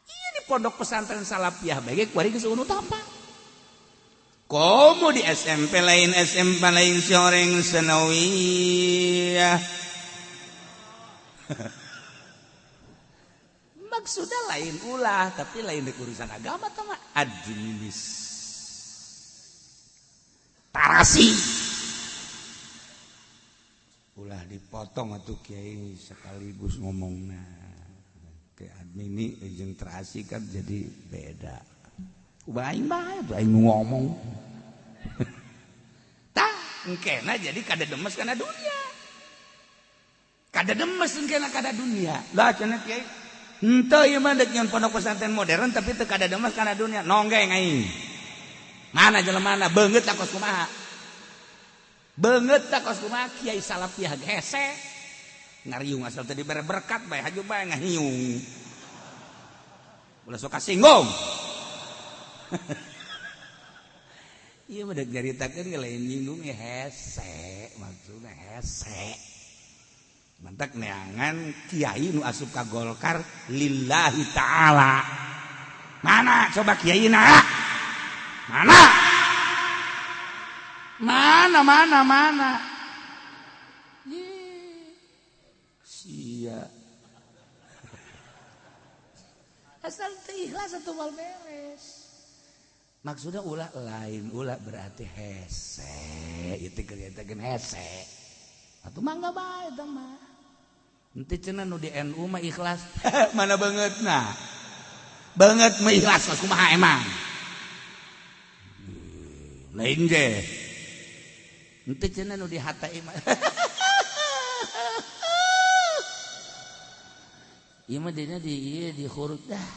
Ieu di pondok pesantren Salafiyah bae ge kuari geus eueuh tapa. Komo di SMP lain SMP lain si horeng sanawiyah. Maksudnya lain ulah tapi lain dek urusan agama tah mah administrasi. Ulah dipotong atuh kiai sekaligus ngomongna. Ke admini jeung terasi kan jadi beda. Ubah aing bae tuh aing ngomong. Tah engkena jadi kada demes kana dunia. Kada demes engkena kada dunia. Lah cenah kiai henteu ieu mah deuk nyeun pondok pesantren modern tapi teu kada demes kana dunia. Nonggeng aing. Mana jelemana beungeut kos kumaha? Beungeut kos kumaha kiai salafiyah hese. Ngariung asal teu dibere berkat bae haju bae ngahiung. Ulah sok kasinggung. Ieu mah deuk nyaritakeun ge lain nyinggung ge hese, maksudna hese. Mantak neangan kiai nu asup ka Golkar lillahi ta'ala. Mana coba kiai na? Mana? Mana mana mana? Sia. Asal teu ikhlas atuh moal beres. Maksudnya ulah lain ulah berarti hese, itu kelihatan hese. Atuh mangga bae eta mah. Henteu cenah nu di NU mah ikhlas. Mana beungeutna? Beungeut mah ikhlas kumaha emang? Lain ge. Henteu cenah nu di HTI mah. Ieu mah dina di ieu di khurut dah.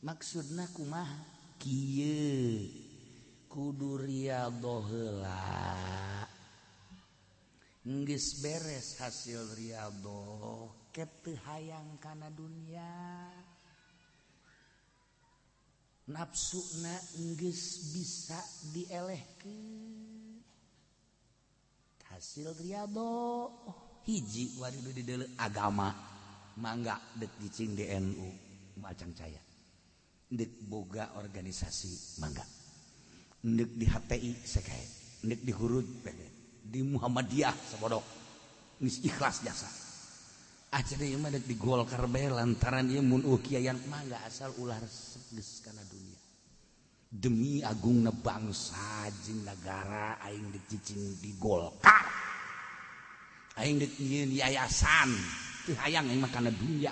Maksudna kumaha? Kieu kudu riyadhoh heula. Geus beres hasil riyadhoh, ke teu hayang kana dunia. Nafsuna geus bisa dielehkeun. Hasil riyadhoh hiji wari di deuleu agama mangga deuk cicing di NU macang caya. Deuk boga organisasi mangga. Deuk di HTI sekae, deuk di Hurud di Muhammadiyah sabodok. Geus ikhlas jasa. Ah cenah ieu mah deuk di Golkar bae lantaran ieu mun kiaian mangga asal ulah resep geus kana dunia. Demi agungna bangsa jeung nagara aing deuk cicing di Golkar. Aing deuk nyieun yayasan teu hayang aing mah kana dunia.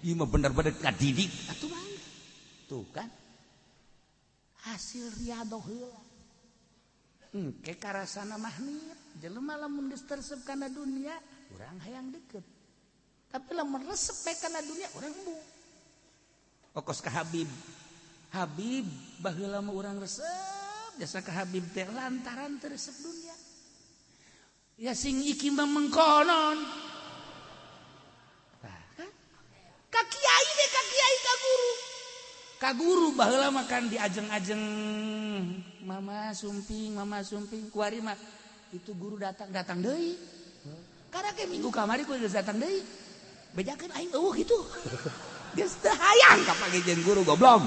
Ieu mah bener-bener kadidik atuh mangga. Tuh kan hasil riyadhoh heula. Engke karasana mahnit jelema lamun geus teresep kana dunia urang hayang deket. Tapi lamun resep bae kana dunia urang embung. Okos ka Habib. Habib baheula mah urang resep jasa ka Habib teh lantaran teu resep dunia. Ya sing iki mah mengkonon. Tah kan? Ka kiai deh ka kiai ka guru. Ka guru baheula mah kan diajeng-ajeng mama sumping kuari mah itu guru datang deui. Karena ke minggu kamari ku geus datang deui. Bejakeun aing eueuh kitu. Geus teu hayang ka panggih jeung guru goblok.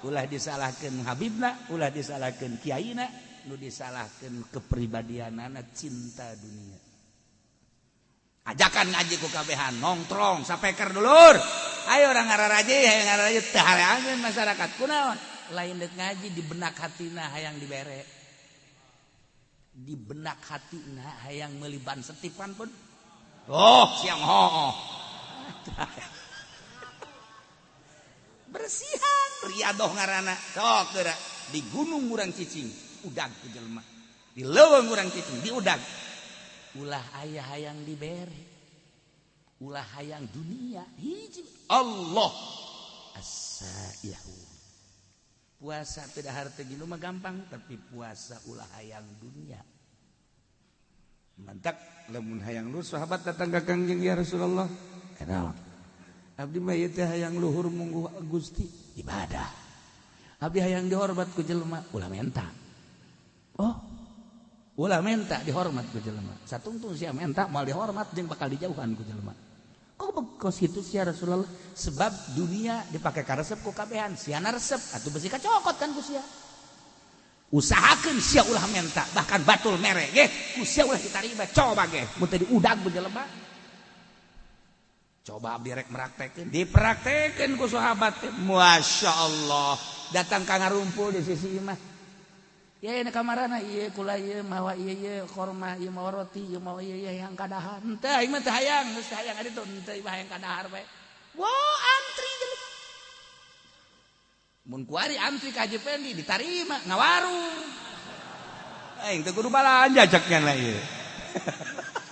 Ulah disalahkeun habibna, ulah disalahkeun kiaina, nu disalahkeun kepribadianana cinta dunia. Ajakan ngaji ku kabehan nongtrong sapeker dulur. Ayo orang ngararaji, ayo ngararaji teu hareangeun masyarakat kunaon? Lain deuk ngaji di benak hatina hayang dibere. Di benak hatina hayang meuli ban setipan pun. Oh, siang hooh. Bersihan riadoh ngaranna. Sok geura di gunung urang cicing, udag ku jelema. Di leuweung urang cicing, diudag. Ulah aya hayang dibere. Ulah hayang dunia hiji Allah as-saihu. Puasa tidak harta gini mah gampang, tapi puasa ulah hayang dunia. Mantak lamun hayang luhur sahabat datang ka Kangjeng ya Rasulullah. Kenal. Abdi mah ieu teh hayang luhur mungguh Gusti ibadah. Abdi hayang dihormat ku jelema ulah menta. Oh. Ulah menta dihormat ku jelema. Satungtung sia menta moal dihormat jeung bakal dijauhan ku jelema. Kok kos kitu sia Rasulullah? Sebab dunia dipake karesep ku kabehan, sia resep atuh besi kacokot kan ku sia. Usahakeun sia ulah menta, bahkan batul mere ge ku sia ulah ditarima coba ge mun teu diudag ku jelema. Coba abdi rek meraktekeun, dipraktekeun ku sahabat teh. Masya Allah, datang ka ngarumpul di sisi imah. Ya ini kamarana ieu kula ieu mawa ieu ieu korma ieu mawa roti ieu mawa ieu ieu yang kadahar. Henteu aing mah teu hayang, geus teu hayang adi tuh henteu ieu hayang kadahar bae. Wah, antri jelema. Mun kuari antri ka Haji Pendi ditarima ngawarung. Aing teu kudu balanja cek nya ieu.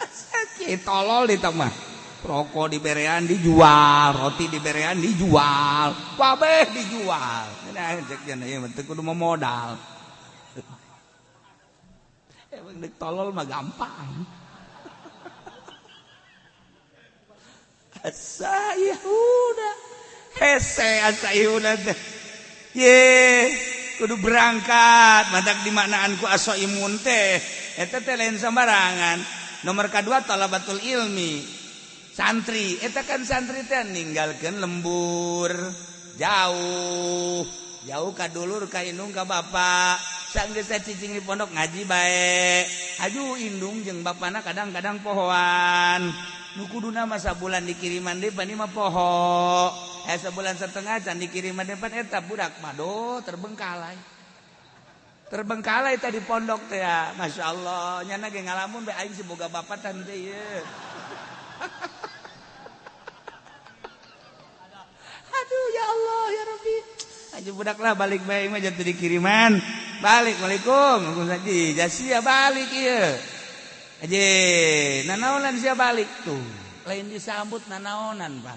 Sakit tolol di mah. Rokok diberean dijual, roti diberean dijual, kabeh dijual. Nah, cek nya ieu mah teu kudu modal. Emang dek tolol mah gampang. Asa Yehuda. Hese asa Yehuda teh. Ye, kudu berangkat. Matak dimaknaan ku aso imun teh. Eta teh lain sembarangan. Nomor kedua talabatul ilmi. Santri, eta kan santri teh ninggalkeun lembur jauh. Jauh ka dulur ka indung ka bapak. Sanggeus cicing di pondok ngaji bae. Aju indung jeung bapana kadang-kadang pohoan. Nu kuduna mah sabulan dikiriman deui pan mah poho. Sebulan setengah can dikiriman deui pan eta budak mah do terbengkalai. Terbengkalai tadi pondok teh ya. Masya Allah, nyana ge ngalamun bae aing si boga bapak tan teh ieu. Aduh ya Allah ya Rabbi. Aja budak lah balik bae mah jatuh dikiriman. Balik, waalaikum. Haji, jasia balik ieu. Haji, nanaonan sia balik tuh. Lain disambut nanaonan, Bang.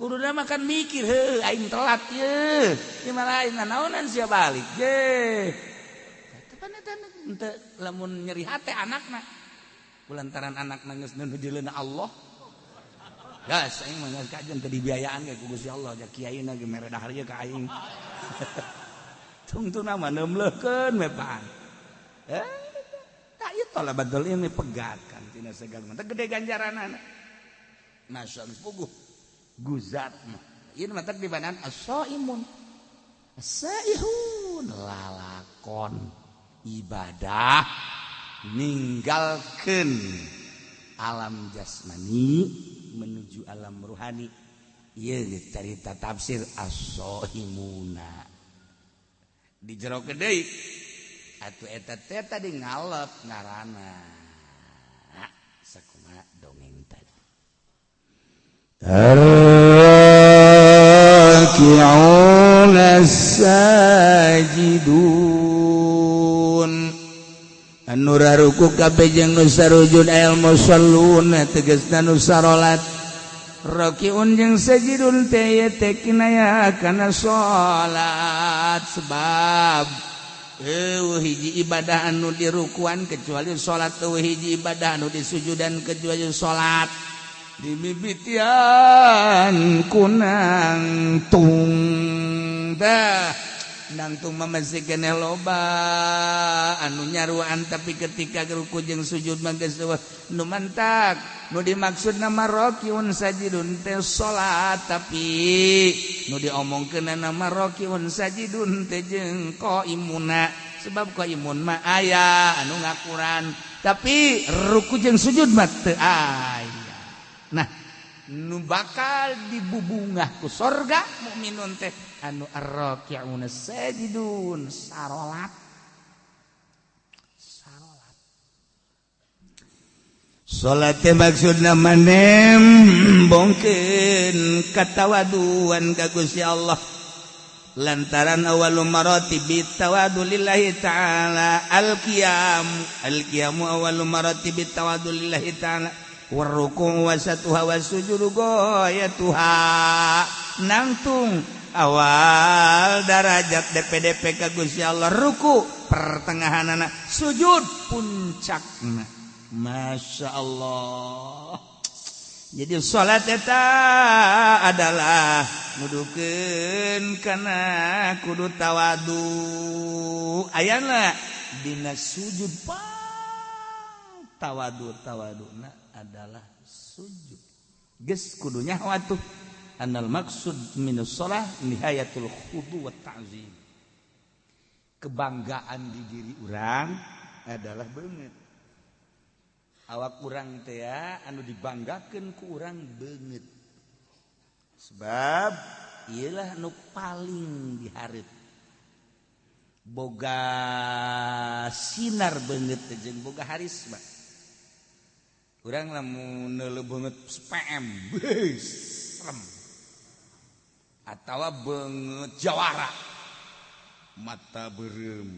Kuduna mah kan mikir, heuh aing telat ieu. Ieu mah lain nanaonan sia balik. Ye. Tepan eta henteu lamun nyeri hate anakna. Kulantaran anakna geus nuju Allah. Gas aing mah geus kajen teu dibiayaan ge ku Gusti Allah, ja kiaina ge mere dahar ieu ka aing. Tungtuna mah neumleukeun we pan. Tak ieu talabatul ilmi pegat kan tina segala mah gede ganjaranana. Masya Allah puguh guzat mah. Ieu mah teh dibanan as-saimun. As-saihun lalakon ibadah ninggalkeun alam jasmani menuju alam ruhani. Ieu carita tafsir as-saimuna. Di jero deui atuh eta teh tadi ngalep ngaranna sakumaha dongeng tadi. Arraki'un as-sajidun anu raruku kabeh jeung nu sarujud al musallun tegasna nu sarolat. Rakiun jeung sajidun teh teh kinaya kana salat sebab eueuh hiji ibadah anu dirukuan kecuali salat, eueuh hiji ibadah anu disujudan kecuali salat. Dimimitian kunang tung dah nangtung mah masih keneh loba anu nyaruan, tapi ketika ruku jeung sujud mah geus eueuh nu mantak. Nu dimaksud nama rokiun sajidun teh salat, tapi nu diomongkeun nama rokiun sajidun teh jeung qaimuna, sebab qaimun mah aya anu ngakuran, tapi ruku jeung sujud mah teu aya. Nah, nu bakal dibubungah ku sorga mukminun teh anu arraki'un sajidun sarolat. Sarolat. Salat teh maksudna manembongkeun katawaduan ka Gusti Allah. Lantaran awwalu maratibi tawadu lillahi ta'ala al-qiyam. Al-qiyamu awwalu maratibi tawadu lillahi ta'ala. Warruku wasatuha wasujudu goyatuha. Nangtung awal darajat DPDP ka Gusti Allah ruku pertengahanana, sujud puncakna. Masya Allah. Jadi salat eta adalah nudukeun kana kudu tawadu. Ayana dina sujud pang tawadu tawaduna adalah sujud. Geus kudu nyaho atuh. Anal maksud minus shalah nihayatul khudu wa ta'zim. Kebanggaan di diri urang adalah beungeut. Awak urang teh anu dibanggakeun ku urang beungeut. Sebab ieulah nu paling dihareup. Boga sinar beungeut teh jeung boga harisma. Urang lamun neuleuh beungeut PM, beuh, serem. Atawa beungeut jawara. Mata beureum,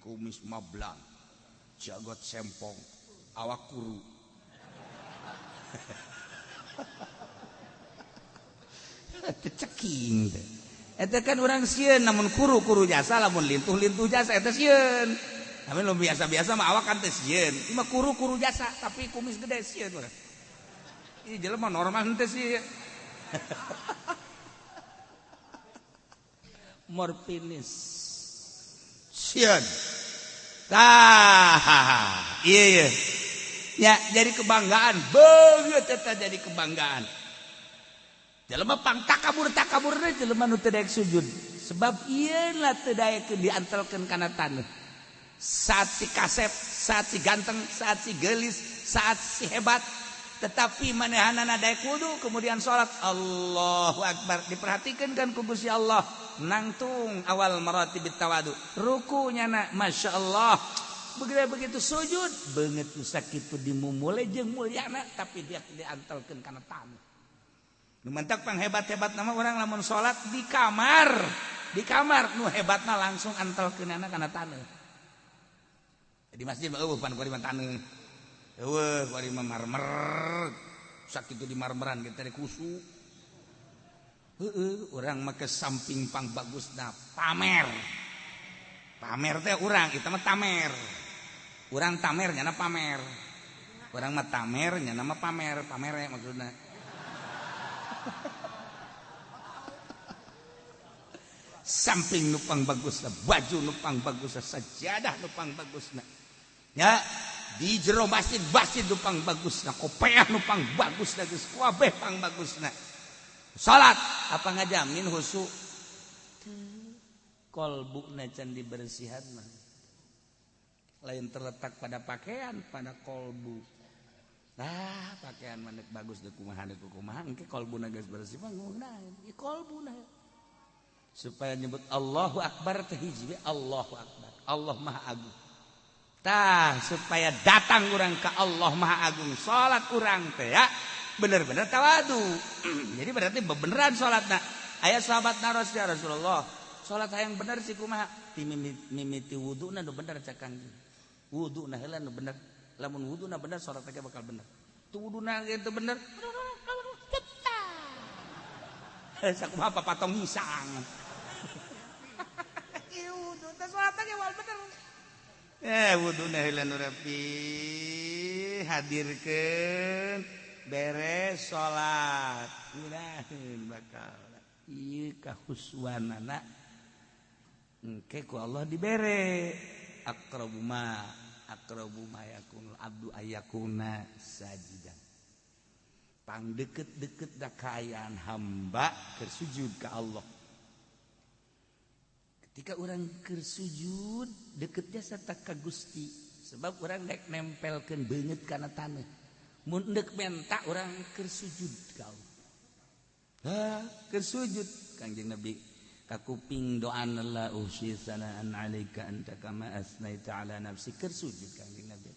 kumis mablang, jagot sempong, awak kuru. Teceking teh. Eta kan urang sieun namun kuru-kuru jasa lamun lintuh-lintuh jasa eta sieun. Lamun nu biasa-biasa mah awak kan teh sieun. Ieu mah kuru-kuru jasa tapi kumis gede sieun urang. Ieu jelema normal henteu sih. Morfinis. Sieun. Tah, iya iya. Ya, jadi kebanggaan, beungeut eta jadi kebanggaan. Jelema pang takabur-takabur teh jelema nu teu daek sujud. Sebab ieu lah teu daekeun diantelkeun kana taneuh. Saat si kasep, saat si ganteng, saat si geulis, saat si hebat, tetapi manehanana daek wudu kemudian salat Allahu Akbar diperhatikeun kan ku Gusti Allah nangtung awal maratibit tawadu. Rukunya na Masya Allah. Begitu sujud beungeut nu sakitu dimumule jeung mulyana tapi dia diantelkeun kana taneuh. Nu mantak panghebat-hebat nama orang lamun salat di kamar nu hebatna langsung antelkeunana kana taneuh. Di masjid mah eueuh pan kuari mah taneuh. Eueuh kuari mah marmer. Sakitu di marmeran ge teh kusu. Heueuh urang mah ke samping pang bagusna pamer. Pamer teh urang eta mah tamer. Urang tamer nyana pamer. Urang mah tamer nyana mah pamer, pamere maksudna. Samping nupang bagusna, baju nupang bagusna, sajadah nupang bagusna. Ya, di jero masjid masjid nupang bagusna, kopeah nupang bagusna, geus kabeh pang bagusna. Salat apa ngajamin khusyuk? Kolbuna can dibersihan mah. Lain terletak pada pakaian, pada kolbu. Nah, pakaian mah bagus deuk kumaha deuk kumaha, engke kolbuna geus bersih mah ngeunaheun. Ieu kolbuna. Supaya nyebut Allahu Akbar teh hiji we Allahu Akbar. Allah Maha Agung. Tah, supaya datang urang ka Allah Maha Agung, salat urang teh ya bener-bener tawadu. Jadi berarti bebeneran salatna. Aya sahabat naros ya Rasulullah, salat hayang bener sih kumaha? Ti mimiti wuduna nu bener cak Kangjeng. Wuduna heula nu bener. Lamun wuduna bener salat teh bakal bener. Tu wuduna ge teu bener. Sakumaha papatong hisang. Ieu wudu teh salat ge wal bener. Wuduna heula nu rapi, hadirkeun beres salat. Ngeunaheun bakal. Ieu kahuswanana engke ku Allah dibere. Aqrabu ma yakunul abdu ayakuna sajidan. Pang deket-deket da kaayaan hamba keur sujud ka Allah. Ketika orang keur sujud deketnya serta ka Gusti, sebab orang dek nempelkeun beungeut kana taneuh. Mun deuk menta orang keur sujud ka Allah. Ha, keur sujud Kangjeng Nabi kakuping doana la uhsi sanaan alaika anta kama asnaita ala nafsi keur sujud Kangjeng Nabi.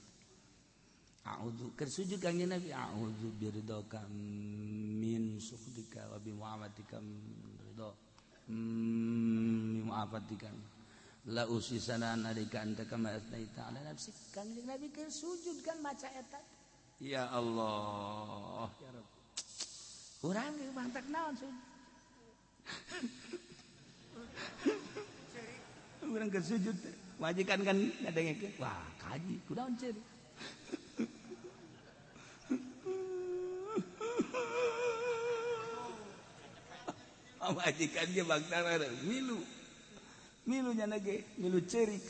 A'udzu keur sujud Kangjeng Nabi a'udzu biridhaka min sukhtika wa bi mu'afatika ridha min mu'afatika la uhsi sanaan alaika anta kama asnaita ala nafsi. Kangjeng Nabi keur sujud kan maca eta. Ya Allah ya Rabb. Urang ge mantak naon sujud. Urang keur sujud majikan kan ngadengekeun wah kaji kunaon ceurik. Majikan ge bangtara milu. Milu nya ge milu ceurik.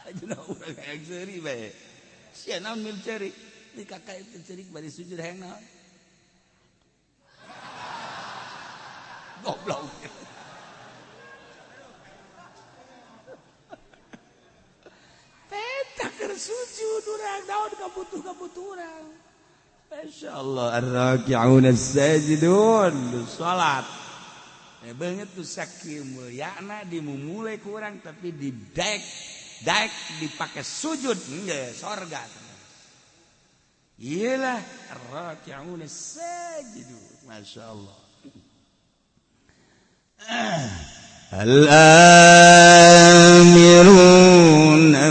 Ajuna urang hayang seuri bae. Sia naon milu ceurik? Di kakak itu ceurik bari sujud hayang naon? Goblok. Sujud urang daun kabutuh-kabutuh urang. Masyaallah ar-raki'un as-sajidun salat. Banget tuh sakieu mulyana dimumule ku urang tapi didaek daek dipake sujud geus sorga. Iyalah ar-raki'un as-sajidun. Masyaallah. Al-amiruna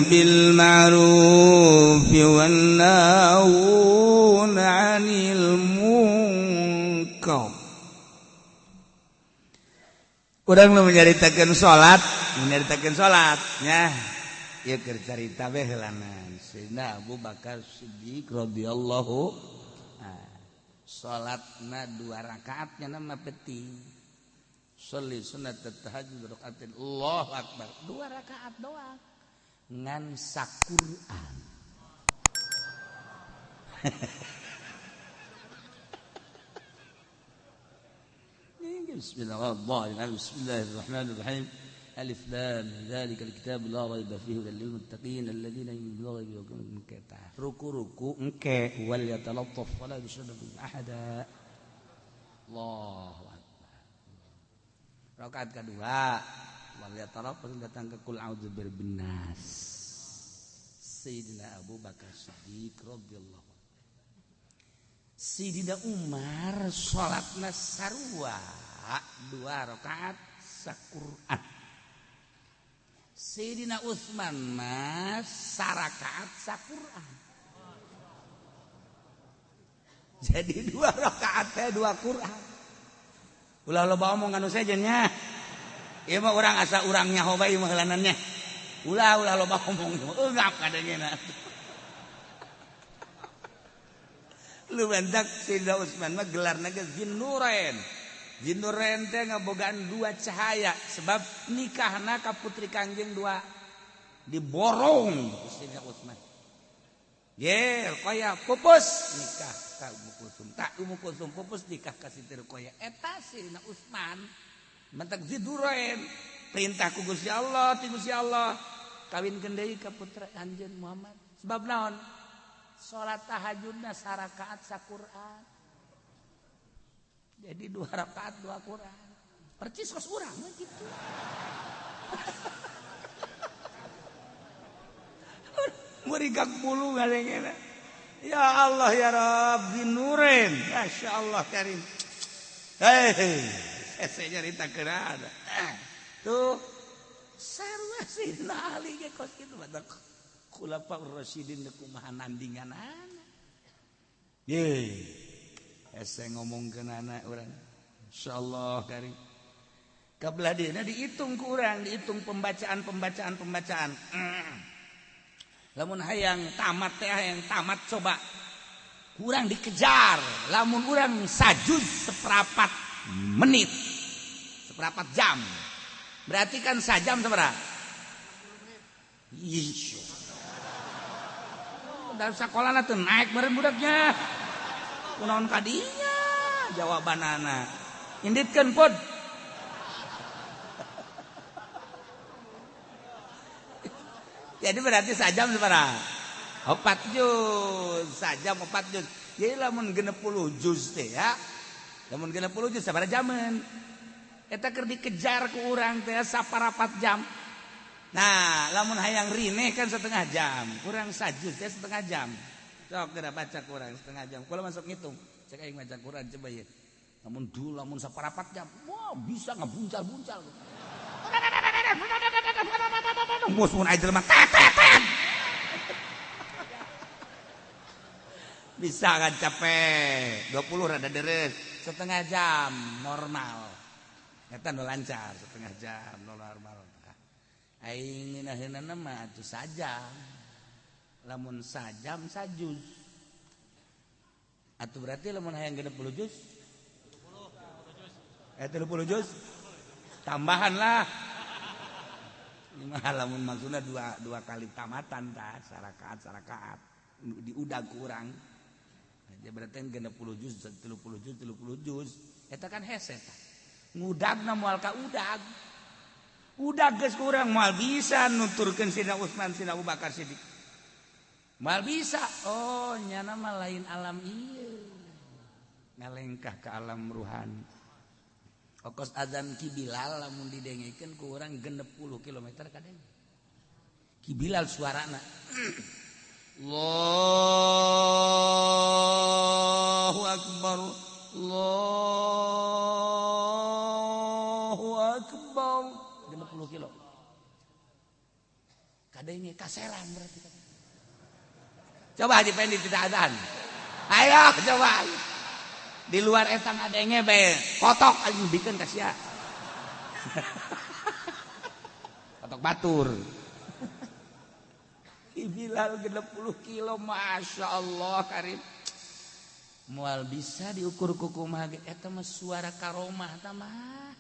bil ma'ruf wan nahuna 'anil munkar. Urang nu menyaritakeun salat, menyaritakeun salat nya. Ieu keur carita we heulanan. Sayyidina Abu Bakar Siddiq radhiyallahu salatna 2 rakaat nya mah penting. Sholli sunat tahajud rakaatin Allahu akbar 2 rakaat doang ngan saquran. Bismillahirrahmanirrahim. Bismillahirrahmanirrahim. Alif lam dzalikal kitab la raiba fihi hudal lil muttaqin alladzina yu'minuna bil ghaibi wa yuqimuna ruku-ruku engke wal yatalattaf wala yushriku ahada. Allahu akbar. Rakaat kedua wal yatalattaf datang ke kul a'udzu birabbin nas. Sayyidina Abu Bakar Siddiq radhiyallahu anhu. Sayyidina Umar salatna sarua 2 rakaat saquran. Sayyidina Utsman mah sarakaat saquran. Jadi 2 rakaat teh 2 Quran. Ulah loba omong anu sejen nya. Ieu mah urang asa urang nyaho bae mah heulanannya. Ulah ulah loba omong eungap kadengena. Lu bentak Sayyidina Utsman mah gelarna ge Zinnurain. Zinnurain teh ngabogaan 2 cahaya sebab nikahna ka putri Kangjeng 2 diborong Sayyidina Utsman. Ye, Ruqayyah pupus nikah ka Ummu Kulsum. Tak Ummu Kulsum pupus nikah ka Siti Ruqayyah. Eta Sayyidina Utsman mentak Zinnurain perintah ku Gusti Allah, ti Gusti Allah kawinkeun deui ka putra anjeun Muhammad. Sebab naon? Salat tahajudna sarakaat saquran. Jadi 2 rakaat 2 Quran. Percis kos urang mah kitu. Murigak bulu ngalengena. Ya Allah ya Rabbi nurin. Masyaallah karim. Hei, saya nyarita keun. Tuh sarua Sayyidina Ali ge kos kitu batak. Khulafaur Rasyidin kumaha nandinganana. Ye. Hese ngomongkeun anak urang. Insyaallah karim. Kabelah dieuna dihitung ku urang, dihitung pembacaan. Lamun hayang tamat teh hayang tamat coba. Kurang dikejar, lamun urang sajuz seperempat menit. Seperempat jam. Berarti kan sajam sabaraha? Ih. Dalam sekolah tuh naik bareng budaknya. Kunaon kadinya jawabanana. Inditkeun pod. Jadi berarti sajam sabaraha? 4 juz, sajam 4 juz. Jadi lamun 60 juz teh ya. Lamun 60 juz sabaraha jaman? Eta keur dikejar ku urang teh saparapat jam. Nah, lamun hayang rineh kan setengah jam, kurang sajuz teh setengah jam. Sok geura baca kurang setengah jam. Kula masuk ngitung. Cek aing maca Quran coba ye. Lamun dulu lamun saparapat jam, wah bisa ngebuncal-buncal. Mus mun aing jelema tet. Bisa kan capek. 20 rada deres, setengah jam normal. Eta nu lancar setengah jam normal. Aing ngeunaheunana mah atuh sajam. Lamun sajam sajuz. Atuh berarti lamun hayang 60 juz? 30 juz. Tambahan lah. Ini mah lamun maksudna dua kali tamatan tah, sarakaat diudag ku urang. Ya berarti 60 juz, 30 juz, 30 juz. Eta kan hese tah. Ngudagna moal ka udag. Udag geus ku urang moal bisa nuturkeun Sayyidina Utsman, Sayyidina Abu Bakar Siddiq. Mal bisa. Oh, nyana mah lain alam ieu. Ngalengkah ke alam ruhani. Okos azan Ki Bilal lamun didengekeun ku urang 60 km kadeng. Ki Bilal suarana. Allahu akbar. Allahu akbar. 60 kilo. Kadenge kaseran berarti. Coba Haji Pendi tidak azan. Ayo coba. Di luar eta ngadenge bae. Kotok anjing bikeun ka sia. Kotok batur. Bilal 60 kilo, Masya Allah karim. Mual bisa diukur kukumaha ge eta mah suara karomah ta mah.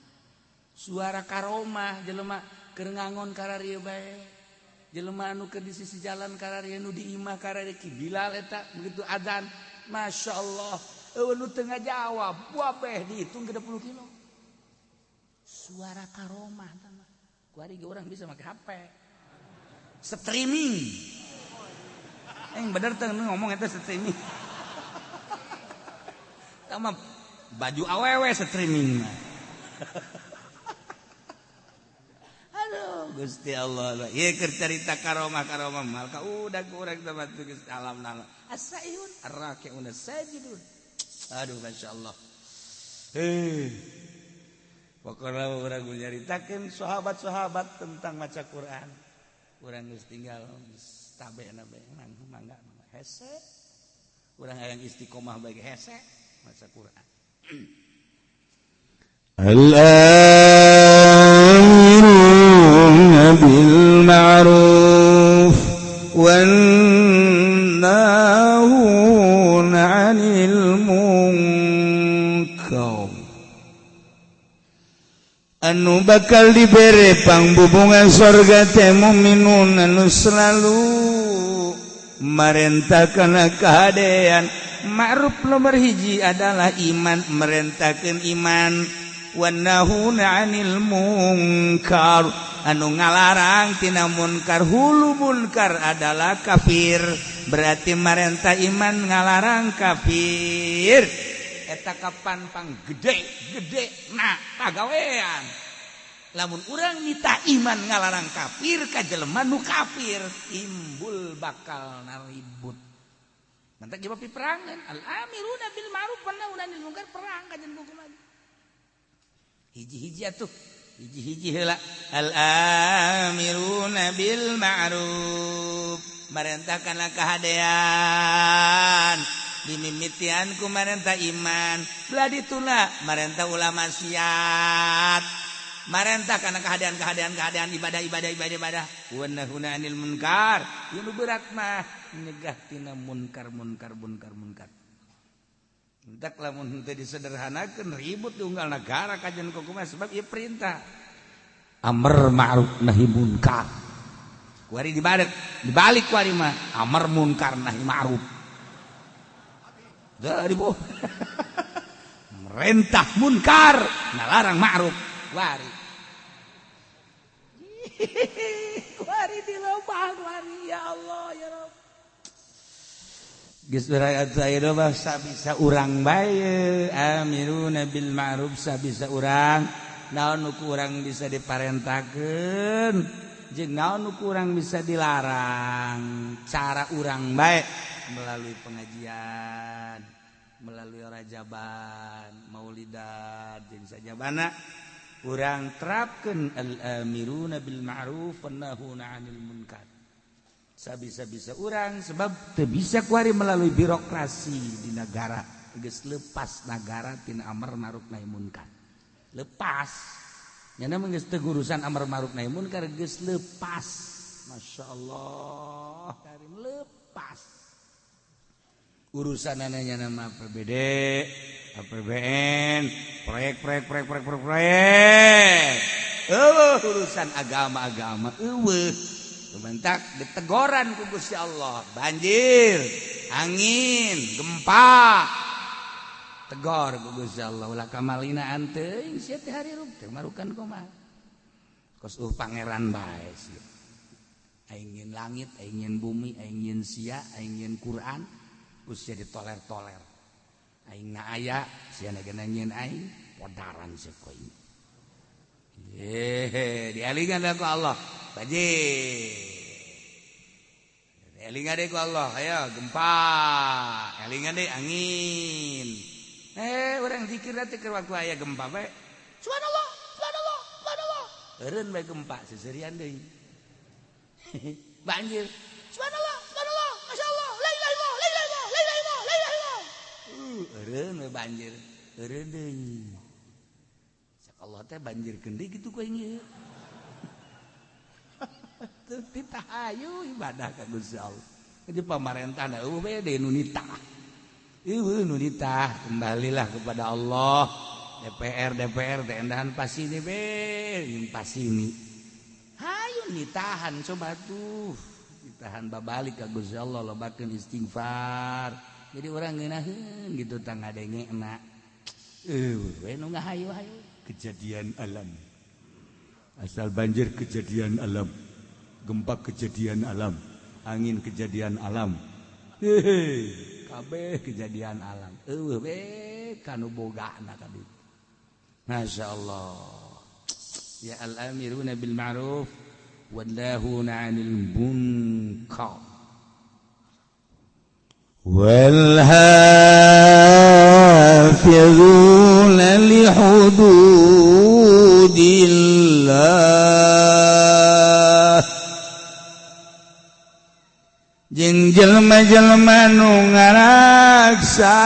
Suara karomah jelema keur ngangon kararieu bae. Jelema anu keur di sisi jalan kararieu, nu di imah kararieu Ki Bilal eta begitu azan, Masya Allah. Eueuh nu teu ngajawab, wabeh dihitung 60 kilo. Suara karomah ta mah. Kuari ge urang bisa make HP. Streaming. Yang bener teh ngomong eta streaming. Tama baju awewe streaming mah. Aduh Gusti Allah. Ieu keur carita karomah-karomah mal ka udah kurang teh geus alam nala. Asaihun arraki'un sajidun. Aduh masyaallah. Heh. Pokona urang nyaritakeun sahabat-sahabat tentang maca Quran. Urang geus tinggal tabena bae mangga hese. Urang hayang istiqomah bae hese maca Quran. Al-amiruna bil ma'ruf wan nahuna 'anil munkar. Anu bakal dibere pangbubungan sorga teh mukminun anu selalu marentahkeun kahadean. Ma'ruf nomor hiji adalah iman, merentahkeun iman. Wan nahuna 'anil munkar, anu ngalarang tina munkar. Hulu munkar adalah kafir, berarti marentah iman ngalarang kafir. Eta kapan pang gede-gede nah pagawean. Lamun urang nita iman ngalarang kafir ka jelema nu kafir, timbul bakal naribut. Mantak jawab peperangan. Al amiruna bil ma'ruf wan nahuna 'anil munkar, perang ka jeung kumaha. Hiji-hiji atuh, hiji-hiji heula. Al amiruna bil ma'ruf, marentahkanlah kahadean. Dimimitian ku marentah iman, belah dituna marentah ulama maksiat, marentah karena keadaan keadaan keadaan ibadah ibadah ibadah ibadah. Wa nahuna 'anil munkar, ieu nu berat mah nyegah tina munkar munkar munkar munkar. Entak lamun henteu disederhanakeun ribut di unggal nagara kajian kumaha, sebab ieu perintah amar ma'ruf nahi munkar. Kuari dibalik, dibalik kuari mah amar munkar nahi ma'ruf. Dari bu merentah munkar ngalarang ma'ruf. Wari kuari di lobang wari, ya Allah ya Rabb. Geus rakyat saya mah sabisa urang bae amiruna bil ma'ruf, sabisa urang naon nu kurang bisa diparentahkeun jeung naon nu kurang bisa dilarang. Cara urang bae melalui pengajian, melalui rajaban, maulidan, jeung sajabana urang terapkeun al-amiruna bil ma'ruf wan nahuna 'anil munkar. Sabisa-bisa urang, sebab teu bisa kuari melalui birokrasi di negara. Geus lepas negara tina amar ma'ruf nahi munkar. Lepas. Nyana mah geus teu urusan amar ma'ruf nahi munkar, geus lepas. Masyaallah, karim lepas. Urusan ananya nama APBD, APBN, proyek proyek proyek proyek proyek proyek. Urusan agama-agama, eueuh. Kebentak ditegoran ku Gusti Allah, banjir, angin, gempa. Tegor ku Gusti Allah, ulah kamalina teuing sia teh harirup teh marukan kumaha. Kos pangeran bae sia. Aing nyeun langit, aing nyeun bumi, aing nyeun sia, aing nyeun Quran, ku sia ditoler-toler. Aing na aya, sia na nyeun aing, podaran sia ku aing. Hehe, dialingan ku Allah. Bajir. Elingan deh ku Allah, ayo gempa, elingan deh angin. Orang zikir nanti ke waktu aya gempa bae. Subhanallah, subhanallah, subhanallah. Eureun bae gempa seserian deui. Banjir. Subhanallah, subhanallah, masyaallah, la ilaha illallah, la ilaha illallah, la ilaha illallah, la ilaha illallah. Eureun bae banjir, eureun deui. Cak Allah teh banjir deui kitu ku aing ieu. Titahayu ibadah ka Gusti Allah. Jadi pamarentah eueuh we deui nu nitah. Eueuh nu nitah, kembalilah kepada Allah. DPR DPR teh endahan pasini be, jeung pasini. Hayu nitahan coba tuh. Ditahan babalik ka Gusti Allah lobakeun istighfar. Jadi urang ngeunaheun gitu tah ngadengena. Eueuh we nu ngahayu-hayu kejadian alam. Asal banjir kejadian alam. Gempa kejadian alam, angin kejadian alam, hehe, kabeh kejadian alam. Eueuh we kanu bogana ka ditu. Masya Allah. Ya al-amiruna bil ma'ruf wan nahuna 'anil munkar. Wal hafizuna li hududillah. Jeung jelema-jelema nu ngaraksa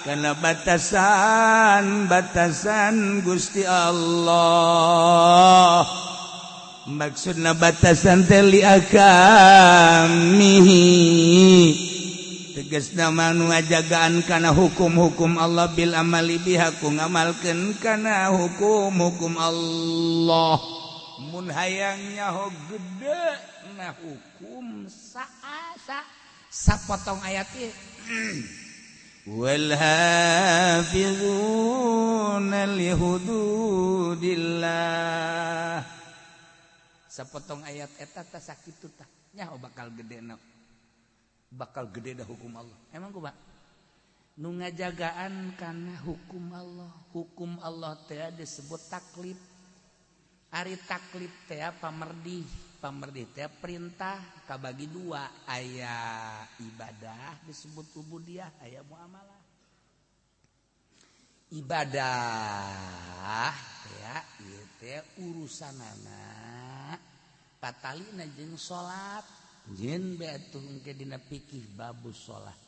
kana batasan-batasan Gusti Allah. Maksudna batasan teh li akamihi, tegasna manu ngajagaan kana hukum-hukum Allah bil amali biha ku ngamalkeun kana hukum-hukum Allah. Mun hayang nyaho gede nah hukum saasa sapotong ayat ieu. Wal hafizuna li hududillah. Sapotong ayat eta tah sakitu tah nyaho bakal gede na, bakal gede dah hukum Allah. Emang kumaha? Nu ngajagaan kana hukum Allah. Hukum Allah teh disebut taklif. Ari taklif teh pamerdih. Pamerdih teh perintah kabagi dua, aya ibadah disebut ubudiyah, aya muamalah. Ibadah ya ieu teh urusanana patalina jeung salat, jeung bae atuh engke dina fikih babus salat.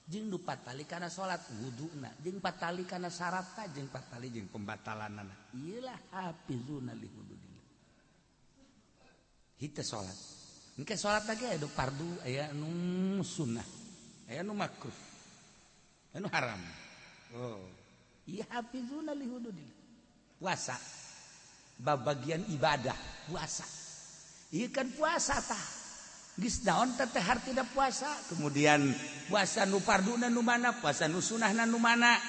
Jeung nu patali kana salat wuduna, jeung patali kana syaratna, jeung patali jeung pembatalanana. Ieu lah hafizuna li hududillah. Hita salat. Engke salat lagi aya fardu, aya nu sunnah, aya nu makruh, aya nu haram. Oh. Ieu hafizuna li hududillah. Puasa babagian ibadah puasa. Ieu kan puasa tah. Geus naon teh hartina puasa? Kemudian puasa nu farduna nu mana, puasa nu sunahna nu mana?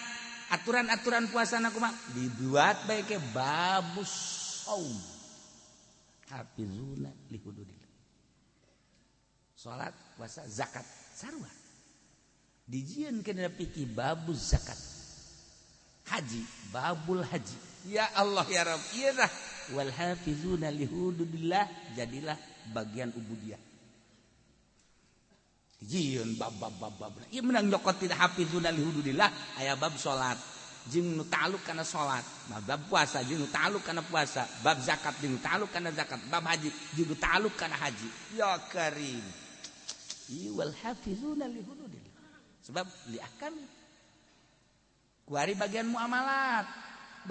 Aturan-aturan puasana kumaha? Dibuat bae ke babus saum. Hafizuna li hududillah. Salat, puasa, zakat, sarua. Dijieun kana fikih babus zakat. Haji, babul haji. Ya Allah ya Rabb, ieu tah wal hafizuna li hududillah jadilah bagian ubudiyah. Dijieun bab bab bab bab. Ieu menang nyokot tidak hafizuna li hududillah aya bab salat. Jeung nu ta'alluq kana salat, bab puasa jeung nu ta'alluq kana puasa, bab zakat jeung nu ta'alluq kana zakat, bab haji jeung nu ta'alluq kana haji. Ya Karim. Wal hafizuna li hududillah. Sebab li ahkam. Kuari bagian muamalat.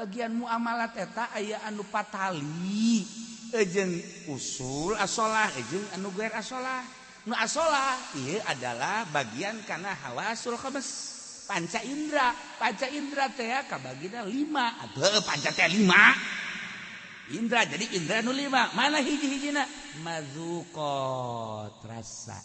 Bagian muamalat eta aya anu patali jeung usul asolah jeung anu gair asolah. Nu asolah ieu adalah bagian kana hawasul khams. Panca indra, panca indra teh kabagina 5. Atuh panca teh 5. Indra jadi indra nu 5. Mana hiji-hijina? Mazuqat rasa.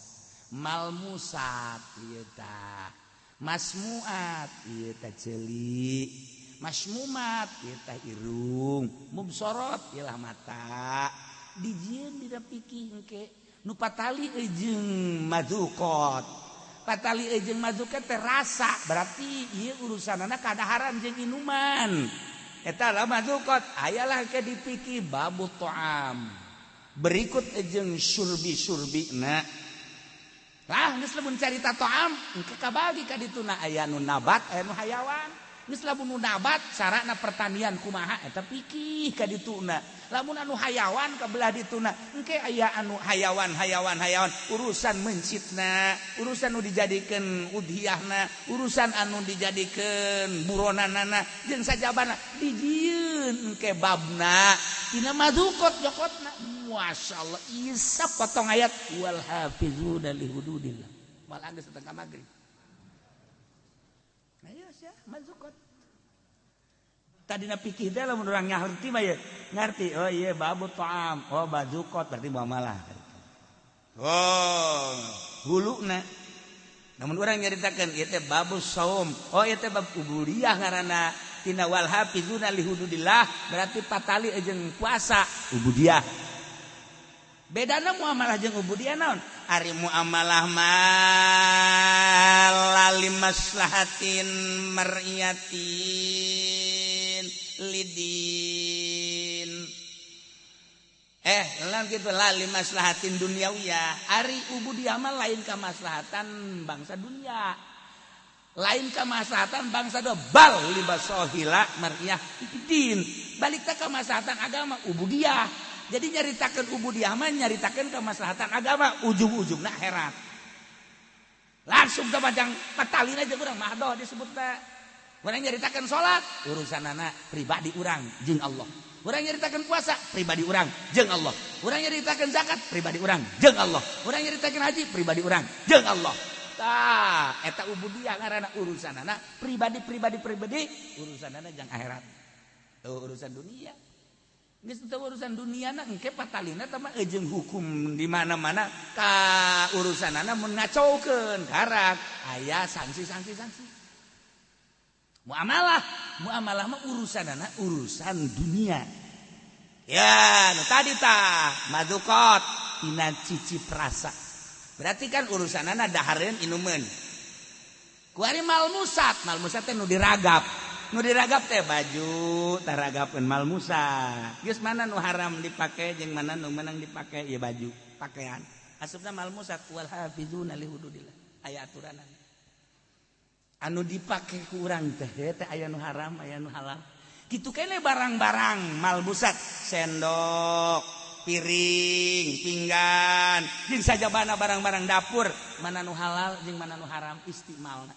Malmusat ieu tah. Masmuat ieu tah ceuli. Masmumat ieu tah irung. Mubsorot ieu lah mata. Dijieun dina fikih engke nu patali jeung madukot. Patali jeung madukot teh rasa, berarti ieu urusanana kadaharan jeung inuman. Eta lah madukot, ayalah ke dipikir babu ta'am. Berikut jeung surbi-surbina. Lah geus lamun carita ta'am engke kabagi ka dituna aya nu nabat, aya nu hayawan. Geus lamun nu nabat carana pertanian kumaha eta pikih ka dituna. Lamun anu hayawan ka belah dituna engke aya anu hayawan hayawan hayawan urusan mencitna, urusan nu dijadikeun udhiyahna, urusan anu dijadikeun buronanana jeung sajabana dijieun engke babna tina madukot jokotna. Masyaallah isap potong ayat wal hafizuna li hududillah. Malah geus datang ka magrib. Ayo sia mazukot. Tadina pikir teh lamun urang ngarti mah ye, ngarti oh iya babu ta'am, oh bazukot berarti muamalah. Oh, huluna. Namun urang nyaritakeun ieu teh babu saum, oh ieu teh bab ubudiyah ngaranna tina wal hafizuna li hududillah berarti patali jeung puasa ubudiyah. Bedana muamalah jeung ubudiyah naon? Ari muamalah mah lali maslahatin mar'iyatin lidin. Lain gitu lali maslahatin duniawiyah. Ari ubudiyah mah lain kamaslahatan bangsa dunia. Lain kamaslahatan bangsa do bal libasohila mar'iyah din. Balik teh kamaslahatan agama ubudiyah. Jadi nyaritakeun ubudiyah mah nyaritakeun kamaslahatan agama ujung-ujungna akhirat. Langsung teh majang patalin aja urang mahdoh disebutna. Urang nyaritakeun salat urusanana pribadi urang jeung Allah. Urang nyaritakeun puasa pribadi urang jeung Allah. Urang nyaritakeun zakat pribadi urang jeung Allah. Urang nyaritakeun haji pribadi urang jeung Allah. Tah eta ubudiyah ngaranna urusanana pribadi pribadi pribadi urusanana jeung akhirat. Tuh urusan dunia. Geus teu urusan dunia na engke patalina teh mah jeung hukum di mana-mana ka urusanana mun ngacaukeun karak aya sanksi-sanksi sanksi. Muamalah, muamalah mah urusanana urusan dunia. Ya, nu tadi tah madukot tina cicip rasa. Berarti kan urusanana dahareun inumeun. Kuari malmusat, malmusat teh nu diragap. Nu diragap teh baju taragapeun malmusat. Geus mana nu haram dipake jeung mana nu meunang dipake ieu baju, pakaian. Asupna malmusat wal hafizuna li hududillah. Aya aturanana. Anu dipake ku urang teh teh aya nu haram, aya nu halal. Kitu kene barang-barang malmusat, sendok, piring, pinggan, jeung sajabana barang-barang dapur, mana nu halal jeung mana nu haram istimalna.